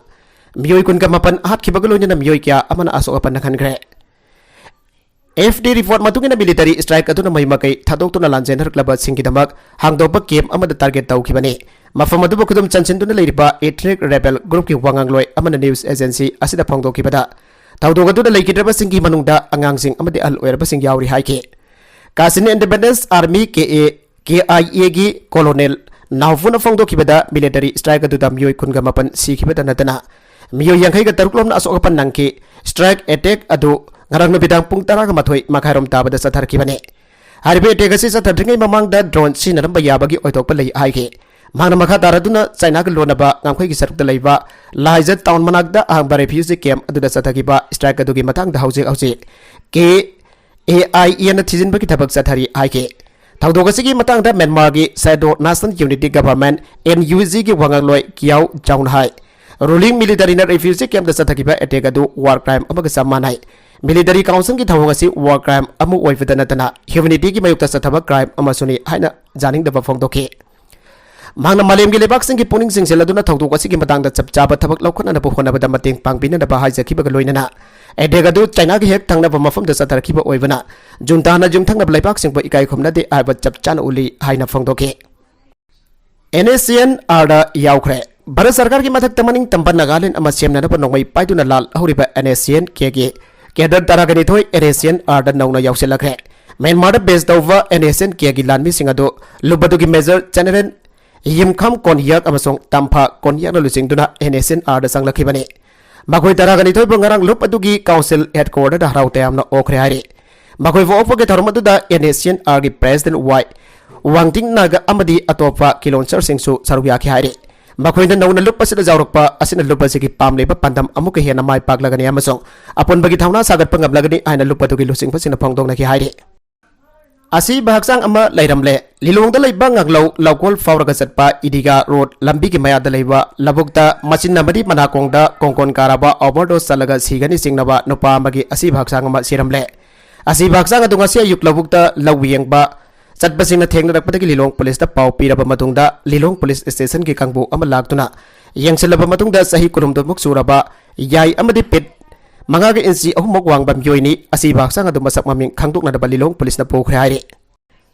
ꯃꯤꯑꯣꯏ ꯀꯨꯟꯒ ꯃꯥꯄꯟ ꯍꯥꯠꯈꯤꯕꯒ ꯂꯣꯏꯅꯅ ꯃꯤꯑꯣꯏ ꯀꯌꯥ ꯑꯃꯅ ꯑꯁꯣꯛ ꯑꯄꯟ ꯅꯪꯍꯟꯈ꯭ꯔꯦ꯫ ꯑꯦꯐ ꯗꯤ ꯔꯤꯄꯣꯔꯠ ꯃꯇꯨꯡ ꯏꯟꯅ ꯃꯤꯂꯤꯇꯔꯤ ꯁ꯭ꯇ꯭ꯔꯥꯏꯛ ꯑꯗꯨꯅ ꯃꯩ ꯃꯀꯩ ꯊꯥꯗꯣꯛꯇꯨꯅ ꯂꯥꯟꯖꯦꯟꯅꯔꯛꯂꯕꯁꯤꯡꯒꯤꯗꯃꯛ ꯍꯥꯡꯗꯣꯛꯄ ꯀꯦꯝꯞ ꯑꯃꯗ ꯇꯥꯔꯒꯦꯠ ꯇꯧꯈꯤꯕꯅꯤ꯫ ꯃꯐꯝ ꯑꯗꯨꯕꯨ ꯈꯨꯗꯨꯝ ꯆꯟꯁꯤꯟꯗꯨꯅ ꯂꯩꯔꯤꯕ ꯏꯊꯅꯤꯛ ꯔꯦꯕꯦꯜ ꯒ꯭ꯔꯨꯞꯀꯤ ꯋꯥꯉꯥꯡꯂꯣꯏ ꯑꯃꯅ ꯅ꯭ꯌꯨꯁ ꯑꯦꯖꯦꯟꯁꯤ ꯑꯁꯤꯗ ꯐꯣꯡꯗꯣꯛꯈꯤꯕꯗ, ꯊꯧꯗꯣꯛ ꯑꯗꯨꯗ ꯂꯩꯈꯤꯗ꯭ꯔꯕꯁꯤꯡꯒꯤ ꯃꯅꯨꯡꯗ ꯑꯉꯥꯡꯁꯤꯡ ꯑꯃꯗꯤ ꯑꯍꯜ ꯑꯣꯏꯔꯕꯁꯤꯡ ꯌꯥꯎꯔꯤ ꯍꯥꯏꯈꯤ꯫ ꯀꯥꯆꯤꯟ ꯏꯟꯗꯤꯄꯦꯟꯗꯦꯟꯁ ꯑꯥꯔꯃꯤ, ꯀꯦ ꯑꯦ, ꯀꯦ ꯑꯥꯏ ꯑꯦꯒꯤ ꯀꯣꯂꯣꯅꯦꯜ ꯅꯥꯎꯐꯨꯅ ꯐꯣꯡꯗꯣꯛꯈꯤꯕꯗ, ꯃꯤꯂꯤꯇꯔꯤ ꯁ꯭ꯇ꯭ꯔꯥꯏꯛ ꯑꯗꯨꯗ ꯃꯤꯑꯣꯏ ꯀꯨꯟꯒ ꯃꯥꯄꯟ ꯁꯤꯈꯤꯕꯗ ꯅꯠꯇꯅ ꯃꯤꯑꯣꯏ ꯌꯥꯡꯈꯩꯒ ꯇꯔꯨꯛ ꯂꯣꯝꯅ ꯑꯁꯣꯛ ꯑꯄꯟ ꯅꯪꯈꯤ꯫ ꯁ꯭ꯇ꯭ꯔꯥꯏꯛ ꯑꯦꯇꯦꯛ ꯑꯗꯨ ꯉꯔꯥꯡ ꯅꯨꯃꯤꯗꯥꯡ ꯄꯨꯡ ꯇꯔꯥꯒ ꯃꯥꯊꯣꯏ ꯃꯈꯥꯏꯔꯣꯝ ꯇꯥꯕꯗ ꯆꯠꯊꯔꯛꯈꯤꯕꯅꯤ꯫ ꯍꯥꯏꯔꯤꯕ ꯑꯦꯇꯦꯛ ꯑꯁꯤ ꯆꯠꯊꯗ꯭ꯔꯤꯉꯩ ꯃꯃꯥꯡꯗ ꯗ꯭ꯔꯣꯟ ꯁꯤꯖꯤꯟꯅꯔꯝꯕ ꯌꯥꯕꯒꯤ ꯑꯣꯏꯊꯣꯛꯄ ꯂꯩ ꯍꯥꯏꯈꯤ꯫ ꯃꯍꯥꯛꯅ ꯃꯈꯥ ꯇꯥꯔꯗꯨꯅ ꯆꯥꯏꯅꯥꯒ ꯂꯣꯟꯅꯕ ꯉꯝꯈꯩꯒꯤ ꯁꯔꯨꯛꯇ ꯂꯩꯕ ꯂꯥꯏꯖꯠ ꯇꯥꯎꯟ ꯃꯅꯥꯛꯇ ꯑꯍꯥꯡꯕ ꯔꯤꯐ꯭ꯌꯨꯖꯤ ꯀꯦꯝꯞ ꯑꯗꯨꯗ ꯆꯠꯊꯈꯤꯕ ꯁ꯭ꯇ꯭ꯔꯥꯏꯛ ꯑꯗꯨꯒꯤ ꯃꯇꯥꯡꯗ ꯍꯧꯖꯤꯛ ꯍꯧꯖꯤꯛ ꯀꯦ ꯑꯦ ꯑꯥꯏ ꯑꯦꯅ ꯊꯤꯖꯤꯟꯕꯒꯤ ꯊꯕꯛ ꯆꯠꯊꯔꯤ ꯍꯥꯏꯈꯤ꯫ ꯊꯧꯗꯣꯛ ꯑꯁꯤꯒꯤ ꯃꯇꯥꯡꯗ ꯃ꯭ꯌꯥꯟꯃꯥꯔꯒꯤ shadow national unity government, N U ꯖꯤꯒꯤ ꯋꯥꯉꯥꯡꯂꯣꯏ ꯀꯤꯌꯥꯎ ꯖꯥꯎꯅ ꯍꯥꯏ, Ruling military ꯅ refugee camp ꯇ ꯆꯠꯊꯈꯤꯕ attack ꯑꯗꯨ war crime ꯑꯃꯒ ꯆꯞ ꯃꯥꯟꯅꯩ꯫ Military council ꯒꯤ ꯊꯧꯑꯣꯡ ꯑꯁꯤ war crime ꯑꯃ ꯑꯣꯏꯕꯗ ꯅꯠꯇꯅ humanity ꯒꯤ ꯃꯥꯌꯣꯛꯇ ꯆꯠꯊꯕ crime ꯑꯃꯁꯨꯅꯤ ꯍꯥꯏꯅ ꯌꯥꯅꯤꯡꯗꯕ ꯐꯣꯡꯗꯣꯛꯈꯤ꯫ ꯃꯍꯥꯛꯅ ꯃꯥꯂꯦꯝꯒꯤ ꯂꯩꯕꯥꯛꯁꯤꯡꯒꯤ ꯄꯨꯛꯅꯤꯡ ꯆꯤꯡꯁꯤꯜꯂꯗꯨꯅ ꯊꯧꯗꯣꯛ ꯑꯁꯤꯒꯤ ꯃꯇꯥꯡꯗ ꯆꯞ ꯆꯥꯕ ꯊꯕꯛ ꯂꯧꯈꯠꯅꯅꯕ ꯍꯣꯠꯅꯕꯗ ꯃꯇꯦꯡ ꯄꯥꯡꯕꯤꯅꯅꯕ ꯍꯥꯏꯖꯈꯤꯕꯒ ꯂꯣꯏꯅꯅ attack ꯑꯗꯨ ꯆꯥꯏꯅꯥꯒꯤ ꯍꯦꯛ ꯊꯪꯅꯕ ꯃꯐꯝꯗ ꯆꯠꯊꯔꯛꯈꯤꯕ ꯑꯣꯏꯕꯅ ꯖꯨꯟꯇꯥꯅ ꯌꯨꯝꯊꯪꯅꯕ ꯂꯩꯕꯥꯛꯁꯤꯡꯕꯨ ꯏꯀꯥꯏ ꯈꯨꯝꯅꯗꯦ ꯍꯥꯏꯕ ꯆꯞ ꯆꯥꯅ ꯎꯠꯂꯤ ꯍꯥꯏꯅ ꯐꯣꯡꯗꯣꯛꯈꯤ꯫ NSCN R ꯗ ꯌꯥꯎꯈ꯭ꯔꯦ꯫ ꯚꯥꯔꯠ ꯁꯔꯀꯥꯔꯒꯤ ꯃꯊꯛꯇ ꯃꯅꯤꯡ ꯇꯝꯕ ꯅꯥꯒꯥꯂꯦꯟ ꯑꯃ ꯁꯦꯝꯅꯅꯕ ꯅꯣꯡꯃꯩ ꯄꯥꯏꯗꯨꯅ ꯂꯥꯜꯍꯧꯔꯤꯕ NSCN K ꯒꯤ cadre ꯇꯔꯥꯒ ꯅꯤꯊꯣꯏ NSCN R ꯗ ꯅꯧꯅ ꯌꯥꯎꯁꯤꯜꯂꯛꯈ꯭ꯔꯦ꯫ ꯃ꯭ꯌꯥꯟꯃꯥꯔꯗ base ꯇꯧꯕ NSCN K ꯒꯤ ꯂꯥꯟꯃꯤꯁꯤꯡ ꯑꯗꯨ ꯂꯨꯞ ꯑꯗꯨꯒꯤ Major General ꯌꯤꯝꯈꯝ ꯀꯣꯟꯌꯥꯛ ꯑꯃꯁꯨꯡ ꯇꯝꯐꯥ ꯀꯣꯟꯌꯥꯛꯅ ꯂꯨꯆꯤꯡꯗꯨꯅ NSCN R ꯗ ꯆꯪꯂꯛꯈꯤꯕꯅꯤ꯫ ꯃꯈꯣꯏ ꯇꯔꯥꯒ ꯅꯤꯊꯣꯏꯕꯨ ꯉꯔꯥꯡ ꯂꯨꯞ ꯑꯗꯨꯒꯤ council headquarter ꯗ ꯍꯔꯥꯎ ꯇꯌꯥꯝꯅ ꯑꯣꯛꯈ꯭ꯔꯦ ꯍꯥꯏꯔꯤ꯫ ꯃꯈꯣꯏꯕꯨ ꯑꯣꯛꯄꯒꯤ ꯊꯧꯔꯝ ꯑꯗꯨꯗ NSCN R ꯒꯤ President Y ꯋꯥꯡꯇꯤꯡ ꯅꯥꯒ ꯑꯃꯗꯤ ꯑꯇꯣꯞꯄ ꯀꯤꯂꯣꯟꯁꯔꯁꯤꯡꯁꯨ ꯁꯔꯨꯛ ꯌꯥꯈꯤ ꯍꯥꯏꯔꯤ꯫ ꯃꯈꯣꯏꯅ ꯅꯧꯅ ꯂꯨꯞ ꯑꯁꯤꯗ ꯌꯥꯎꯔꯛꯄ ꯑꯁꯤꯅ ꯂꯨꯞ ꯑꯁꯤꯒꯤ ꯄꯥꯝꯂꯤꯕ ꯄꯥꯟꯗꯝ ꯑꯃꯨꯛꯀ ꯍꯦꯟꯅ ꯃꯥꯏ ꯄꯥꯛꯂꯒꯅꯤ ꯑꯃꯁꯨꯡ ꯑꯄꯨꯟꯕꯒꯤ ꯊꯧꯅꯥ ꯁꯥꯒꯠꯄ ꯉꯝꯂꯒꯅꯤ ꯍꯥꯏꯅ ꯂꯨꯞ ꯑꯗꯨꯒꯤ ꯂꯨꯆꯤꯡꯕꯁꯤꯡꯅ ꯐꯣꯡꯗꯣꯛꯅꯈꯤ ꯍꯥꯏꯔꯤ꯫ ꯑꯁꯤꯕ ꯍꯛꯆꯥꯡ ꯑꯃ ꯂꯩꯔꯝꯂꯦ꯫ ꯂꯤꯂꯣꯡꯗ ꯂꯩꯕ ꯉꯥꯡꯂꯧ ꯂꯧꯀꯣꯜ ꯐꯥꯎꯔꯒ ꯆꯠꯄ ꯏꯗꯤꯒꯥ ꯔꯣꯗ ꯂꯝꯕꯤꯒꯤ ꯃꯌꯥꯗ ꯂꯩꯕ ꯂꯧꯕꯨꯛꯇ ꯃꯆꯤꯟ ꯑꯃꯗꯤ ꯃꯅꯥꯀꯣꯡꯗ ꯀꯣꯡꯒꯣꯟ ꯀꯥꯔꯕ overdose ꯆꯠꯂꯒ ꯁꯤꯒꯅꯤ ꯆꯤꯡꯅꯕ ꯅꯨꯄꯥ ꯑꯃꯒꯤ ꯑꯁꯤꯕ ꯍꯛꯆꯥꯡ ꯑꯃ ꯁꯤꯔꯝꯂꯦ꯫ ꯑꯁꯤꯕ ꯍꯛꯆꯥꯡ ꯑꯗꯨ ꯉꯁꯤ ꯑꯌꯨꯛ ꯂꯧꯕꯨꯛꯇ ꯂꯧ ꯌꯦꯡꯕ ꯆꯠꯄꯁꯤꯡꯅ ꯊꯦꯡꯅꯔꯛꯄꯗꯒꯤ ꯂꯤꯂꯣꯡ ꯄꯨꯂꯤꯁꯇ ꯄꯥꯎ ꯄꯤꯔꯕ ꯃꯇꯨꯡꯗ ꯂꯤꯂꯣꯡ ꯄꯨꯂꯤꯁ ꯁ꯭ꯇꯦꯁꯟꯒꯤ ꯀꯥꯡꯕꯨ ꯑꯃ ꯂꯥꯛꯇꯨꯅ ꯌꯦꯡꯁꯤꯜꯂꯕ ꯃꯇꯨꯡꯗ ꯆꯍꯤ ꯀꯨꯟꯍꯨꯝꯗꯣꯏꯃꯨꯛ ꯁꯨꯔꯕ ꯌꯥꯏ ꯑꯃꯗꯤ ꯄꯤꯠ ꯃꯉꯥꯒ ꯏꯟꯆꯤ ꯑꯍꯨꯝꯃꯨꯛ ꯋꯥꯡꯕ ꯃꯤꯑꯣꯏꯅꯤ ꯑꯁꯤꯕ ꯍꯛꯆꯥꯡ ꯑꯗꯨ ꯃꯁꯛ ꯃꯃꯤꯡ ꯈꯪꯗꯣꯛꯅꯅꯕ ꯂꯤꯂꯣꯡ ꯄꯨꯂꯤꯁꯅ ꯄꯨꯈ꯭ꯔꯦ ꯍꯥꯏꯔꯤ꯫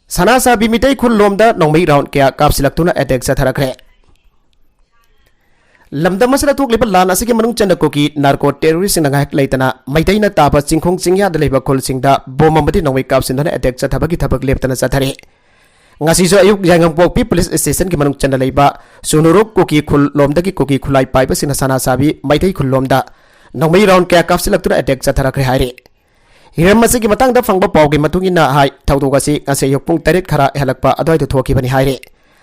ꯁꯅꯥꯁꯥꯕꯤ ꯃꯤꯇꯩ ꯈꯨꯜ ꯂꯣꯝꯗ ꯅꯣꯡꯃꯩ round ꯀꯌꯥ ꯀꯥꯞꯁꯤꯜꯂꯛꯇꯨꯅ attack ꯆꯠꯊꯔꯛꯈ꯭ꯔꯦ꯫ ꯂꯝꯗꯝ ꯑꯁꯤꯗ ꯊꯣꯛꯂꯤꯕ ꯂꯥꯟ ꯑꯁꯤꯒꯤ ꯃꯅꯨꯡ ꯆꯟꯅ ꯀꯨꯀꯤ narco terrorist ꯁꯤꯡꯅ ꯉꯥꯏꯍꯥꯛ ꯂꯩꯇꯅ ꯃꯩꯇꯩꯅ ꯇꯥꯕ ꯆꯤꯡꯈꯣꯡ ꯆꯤꯡꯌꯥꯗ ꯂꯩꯕ ꯈꯨꯜꯁꯤꯡꯗ bomb ꯑꯃꯗꯤ ꯅꯣꯡꯃꯩ ꯀꯥꯞꯁꯤꯟꯗꯨꯅ attack ꯆꯠꯊꯕꯒꯤ ꯊꯕꯛ ꯂꯦꯞꯇꯅ ꯆꯠꯊꯔꯤ꯫ ꯉꯁꯤꯁꯨ ꯑꯌꯨꯛ ꯌꯥꯏꯉꯪꯄꯣꯛꯄꯤ ꯄꯨꯂꯤꯁ ꯁ꯭ꯇꯦꯁꯟꯒꯤ ꯃꯅꯨꯡ ꯆꯟꯅ ꯂꯩꯕ ꯁꯨꯅꯨꯔꯨꯛ ꯀꯨꯀꯤ ꯈꯨꯜ ꯂꯣꯝꯗꯒꯤ ꯀꯨꯀꯤ ꯈꯨꯠꯂꯥꯏ ꯄꯥꯏꯕꯁꯤꯡꯅ ꯁꯅꯥꯁꯥꯕꯤ ꯃꯩꯇꯩ ꯈꯨꯜ ꯂꯣꯝꯗ ꯅꯣꯡꯃꯩ round ꯀꯌꯥ ꯀꯥꯞꯁꯤꯜꯂꯛꯇꯨꯅ attack ꯆꯠꯊꯔꯛꯈ꯭ꯔꯦ ꯍꯥꯏꯔꯤ꯫ ꯍꯤꯔꯝ ꯑꯁꯤꯒꯤ ꯃꯇꯥꯡꯗ ꯐꯪꯕ ꯄꯥꯎꯒꯤ ꯃꯇꯨꯡ ꯏꯟꯅ ꯍꯥꯏ, ꯊꯧꯗꯣꯛ ꯑꯁꯤ ꯉꯁꯤ ꯑꯌꯨꯛ ꯄꯨꯡ ꯇꯔꯦꯠ ꯈꯔ ꯍꯦꯜꯂꯛꯄ ꯑꯗꯨꯋꯥꯏꯗ ꯊꯣꯛꯈꯤꯕꯅꯤ ꯍꯥꯏꯔꯤ꯫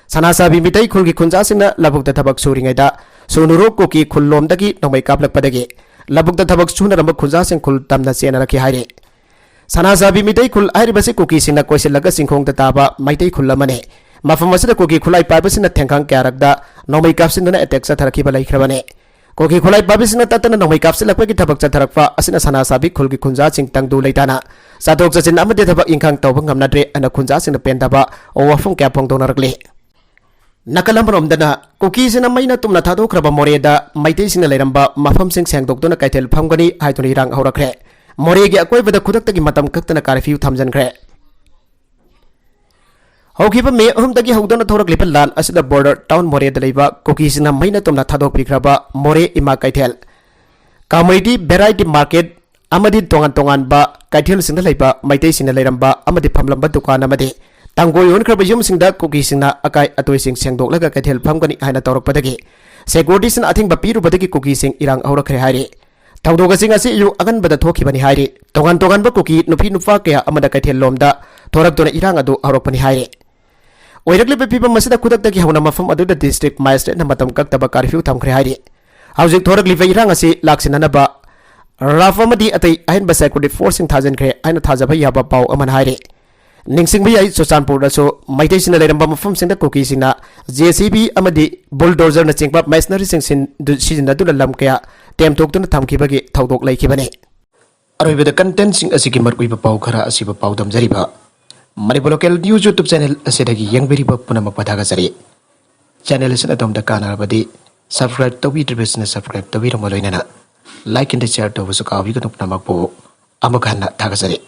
ꯁꯅꯥꯁꯥꯕꯤ ꯃꯤꯇꯩ ꯈꯨꯜꯒꯤ ꯈꯨꯟꯖꯥꯁꯤꯡꯅ ꯂꯧꯕꯨꯛꯇ ꯊꯕꯛ ꯁꯨꯔꯤꯉꯩꯗ ꯁꯨꯅꯨꯔꯨꯛ ꯀꯨꯀꯤ ꯈꯨꯜ ꯂꯣꯝꯗꯒꯤ ꯅꯣꯡꯃꯩ ꯀꯥꯞꯂꯛꯄꯗꯒꯤ ꯂꯧꯕꯨꯛꯇ ꯊꯕꯛ ꯁꯨꯅꯔꯝꯕ ꯈꯨꯟꯖꯥꯁꯤꯡ ꯈꯨꯜ ꯇꯝꯅ ꯆꯦꯟꯅꯔꯛꯈꯤ ꯍꯥꯏꯔꯤ꯫ ꯁꯅꯥꯁꯥꯕꯤ ꯃꯤꯇꯩ ꯈꯨꯜ ꯍꯥꯏꯔꯤꯕꯁꯤ ꯀꯨꯀꯤꯁꯤꯡꯅ ꯀꯣꯏꯁꯤꯜꯂꯒ ꯆꯤꯡꯈꯣꯡꯗ ꯇꯥꯕ ꯃꯩꯇꯩ ꯈꯨꯜ ꯑꯃꯅꯤ꯫ ꯃꯐꯝ ꯑꯁꯤꯗ ꯀꯨꯀꯤ ꯈꯨꯠꯂꯥꯏ ꯄꯥꯏꯕꯁꯤꯡꯅ ꯊꯦꯡꯈꯥꯡ ꯀꯌꯥꯔꯛꯇ ꯅꯣꯡꯃꯩ ꯀꯥꯞꯁꯤꯟꯗꯨꯅ attack ꯆꯠꯊꯔꯛꯈꯤꯕ ꯂꯩꯈ꯭ꯔꯕꯅꯤ꯫ ꯀꯨꯀꯤ ꯈꯨꯠꯂꯥꯏ ꯄꯥꯏꯕꯤꯁꯤꯡꯅ ꯇꯠꯇꯅ ꯅꯣꯡꯃꯩ ꯀꯥꯞꯁꯤꯜꯂꯛꯄꯒꯤ ꯊꯕꯛ ꯆꯠꯊꯔꯛꯄ ꯑꯁꯤꯅ ꯁꯅꯥ ꯁꯥꯕꯤ ꯈꯨꯜꯒꯤ ꯈꯨꯟꯖꯥꯁꯤꯡ ꯇꯪꯗꯨ ꯂꯩꯇꯥꯅ ꯆꯠꯊꯣꯛ ꯆꯠꯁꯤꯟ ꯑꯃꯗꯤ ꯊꯕꯛ ꯏꯪꯈꯥꯡ ꯇꯧꯕ ꯉꯝꯅꯗ꯭ꯔꯦ ꯍꯥꯏꯅ ꯈꯨꯟꯖꯥꯁꯤꯡꯅ ꯄꯦꯟꯗꯕ ꯋꯥꯐꯝ ꯀꯌꯥ ꯐꯣꯡꯗꯣꯛꯅꯔꯛꯂꯤ꯫ ꯅꯥꯀꯜ ꯑꯃꯔꯣꯝꯗꯅ ꯀꯨꯀꯤꯁꯤꯡꯅ ꯃꯩꯅ ꯇꯨꯝꯅ ꯊꯥꯗꯣꯛꯈ꯭ꯔꯕ ꯃꯣꯔꯦꯗ ꯃꯩꯇꯩꯁꯤꯡꯅ ꯂꯩꯔꯝꯕ ꯃꯐꯝꯁꯤꯡ ꯁꯦꯡꯗꯣꯛꯇꯨꯅ ꯀꯩꯊꯦꯜ ꯐꯝꯒꯅꯤ ꯍꯥꯏꯗꯨꯅ ꯏꯔꯥꯡ ꯍꯧꯔꯛꯈ꯭ꯔꯦ꯫ ꯃꯣꯔꯦꯒꯤ ꯑꯀꯣꯏꯕꯗ ꯈꯨꯗꯛꯇꯒꯤ ꯃꯇꯝ ꯀꯛꯇꯅ ꯀꯥꯔꯐ꯭ꯌꯨ ꯊꯝꯖꯤꯟꯈ꯭ꯔꯦ꯫ ꯍꯧꯈꯤꯕ ꯃꯦ ꯑꯍꯨꯝꯗꯒꯤ ꯍꯧꯗꯨꯅ ꯊꯣꯔꯛꯂꯤꯕ ꯂꯥꯟ ꯑꯁꯤꯗ ꯕꯣꯔꯗꯔ ꯇꯥꯎꯟ ꯃꯣꯔꯦꯗ ꯂꯩꯕ ꯀꯨꯀꯤꯁꯤꯡꯅ ꯃꯩꯅ ꯇꯨꯝꯅ ꯊꯥꯗꯣꯛꯄꯤꯈ꯭ꯔꯕ ꯃꯣꯔꯦ ꯏꯃꯥ ꯀꯩꯊꯦꯜ, ꯀꯝꯃꯨꯅꯤꯇꯤ ꯚꯦꯔꯥꯏꯇꯤ ꯃꯥꯔꯀꯦꯠ ꯑꯃꯗꯤ ꯇꯣꯉꯥꯟ ꯇꯣꯉꯥꯟꯕ ꯀꯩꯊꯦꯜꯁꯤꯡꯗ ꯂꯩꯕ ꯃꯩꯇꯩꯁꯤꯡꯅ ꯂꯩꯔꯝꯕ ꯑꯃꯗꯤ ꯐꯝꯂꯝꯕ ꯗꯨꯀꯥꯟ ꯑꯃꯗꯤ ꯇꯥꯡꯒꯣꯏ ꯑꯣꯟꯈ꯭ꯔꯕ ꯌꯨꯝꯁꯤꯡꯗ ꯀꯨꯀꯤꯁꯤꯡꯅ ꯑꯀꯥꯏ ꯑꯇꯣꯏꯁꯤꯡ ꯁꯦꯡꯗꯣꯛꯂꯒ ꯀꯩꯊꯦꯜ ꯐꯝꯒꯅꯤ ꯍꯥꯏꯅ ꯇꯧꯔꯛꯄꯗꯒꯤ ꯁꯦꯀ꯭ꯌꯨꯔꯤꯇꯤꯁꯤꯡꯅ ꯑꯊꯤꯡꯕ ꯄꯤꯔꯨꯕꯗꯒꯤ ꯀꯨꯀꯤꯁꯤꯡ ꯏꯔꯥꯡ ꯍꯧꯔꯛꯈ꯭ꯔꯦ ꯍꯥꯏꯔꯤ꯫ ꯊꯧꯗꯣꯛ ꯑꯁꯤ ꯉꯁꯤ ꯑꯌꯨꯛ ꯑꯉꯟꯕꯗ ꯊꯣꯛꯈꯤꯕꯅꯤ ꯍꯥꯏꯔꯤ꯫ ꯇꯣꯉꯥꯟ ꯇꯣꯉꯥꯟꯕ ꯀꯨꯀꯤ ꯅꯨꯄꯤ ꯅꯨꯄꯥ ꯀꯌꯥ ꯑꯃꯅ ꯀꯩꯊꯦꯜ ꯂꯣꯝꯗ ꯊꯣꯔꯛꯇꯨꯅ ꯏꯔꯥꯡ ꯑꯗꯨ ꯍꯧꯔꯛꯄꯅꯤ ꯍꯥꯏꯔꯤ꯫ ꯑꯣꯏꯔꯛꯂꯤꯕ ꯐꯤꯕꯝ ꯑꯁꯤꯗ ꯈꯨꯗꯛꯇꯒꯤ ꯍꯧꯅ ꯃꯐꯝ ꯑꯗꯨꯗ ꯗꯤꯁꯇ꯭ꯔꯤꯛ ꯃꯦꯖꯤꯁꯇ꯭ꯔꯦꯠꯅ ꯃꯇꯝ ꯀꯛꯇꯕ ꯀꯥꯔꯐ꯭ꯌꯨ ꯊꯝꯈ꯭ꯔꯦ ꯍꯥꯏꯔꯤ꯫ ꯍꯧꯖꯤꯛ ꯊꯣꯔꯛꯂꯤꯕ ꯏꯔꯥꯡ ꯑꯁꯤ ꯂꯥꯛꯁꯤꯟꯅꯅꯕ ꯔꯥꯐ ꯑꯃꯗꯤ ꯑꯇꯩ ꯑꯍꯦꯟꯕ ꯁꯦꯀ꯭ꯌꯨꯔꯤꯇꯤ ꯐꯣꯔꯁꯁꯤꯡ ꯊꯥꯖꯤꯟꯈ꯭ꯔꯦ ꯍꯥꯏꯅ ꯊꯥꯖꯕ ꯌꯥꯕ ꯄꯥꯎ ꯑꯃꯅ ꯍꯥꯏꯔꯤ꯫ ꯅꯤꯡꯁꯤꯡꯕ ꯌꯥꯏ, ꯆꯨꯔꯆꯥꯟꯄꯨꯔꯗꯁꯨ ꯃꯩꯇꯩꯁꯤꯡꯅ ꯂꯩꯔꯝꯕ ꯃꯐꯝꯁꯤꯡꯗ ꯀꯨꯀꯤꯁꯤꯡꯅ ꯖꯦ ꯁꯤ ꯕꯤ ꯑꯃꯗꯤ ꯕꯨꯜꯗꯣꯖꯔꯅꯆꯤꯡꯕ ꯃꯦꯁꯤꯅꯔꯤꯁꯤꯡ ꯁꯤꯟ-, ꯁꯤꯖꯤꯟꯅꯗꯨꯅ ꯂꯝ ꯀꯌꯥ ꯇꯦꯝꯊꯣꯛꯇꯨꯅ ꯊꯝꯈꯤꯕꯒꯤ ꯊꯧꯗꯣꯛ ꯂꯩꯈꯤꯕꯅꯤ꯫ ꯑꯔꯣꯏꯕꯗ ꯀꯟꯇꯦꯟꯁꯤꯡ ꯑꯁꯤꯒꯤ ꯃꯔꯨꯑꯣꯏꯕ ꯄꯥꯎ ꯈꯔ ꯑꯁꯤꯕꯨ ꯄꯥꯎꯗꯝꯖꯔꯤꯕ Manipur local news YouTube channel ꯑꯁꯤꯗꯒꯤ ꯌꯦꯡꯕꯤꯔꯤꯕ ꯄꯨꯝꯅꯃꯛꯄꯨ ꯊꯥꯒꯠꯆꯔꯤ꯫ ꯆꯦꯅꯦꯜ ꯑꯁꯤꯅ ꯑꯗꯣꯝꯗ ꯀꯥꯟꯅꯔꯕꯗꯤ ꯁꯕꯁꯀ꯭ꯔꯥꯏꯕ ꯇꯧꯕꯤꯗ꯭ꯔꯤꯕꯁꯤꯡꯅ ꯁꯕꯁꯀ꯭ꯔꯥꯏꯕ ꯇꯧꯕꯤꯔꯝꯕ ꯂꯣꯏꯅꯅ ꯂꯥꯏꯛ ꯑꯦꯟ ꯁꯤꯌꯔ ꯇꯧꯕꯁꯨ ꯀꯥꯎꯕꯤꯒꯅꯨ꯫ ꯄꯨꯝꯅꯃꯛꯄꯨ ꯑꯃꯨꯛ ꯍꯟꯅ ꯊꯥꯒꯠꯆꯔꯤ꯫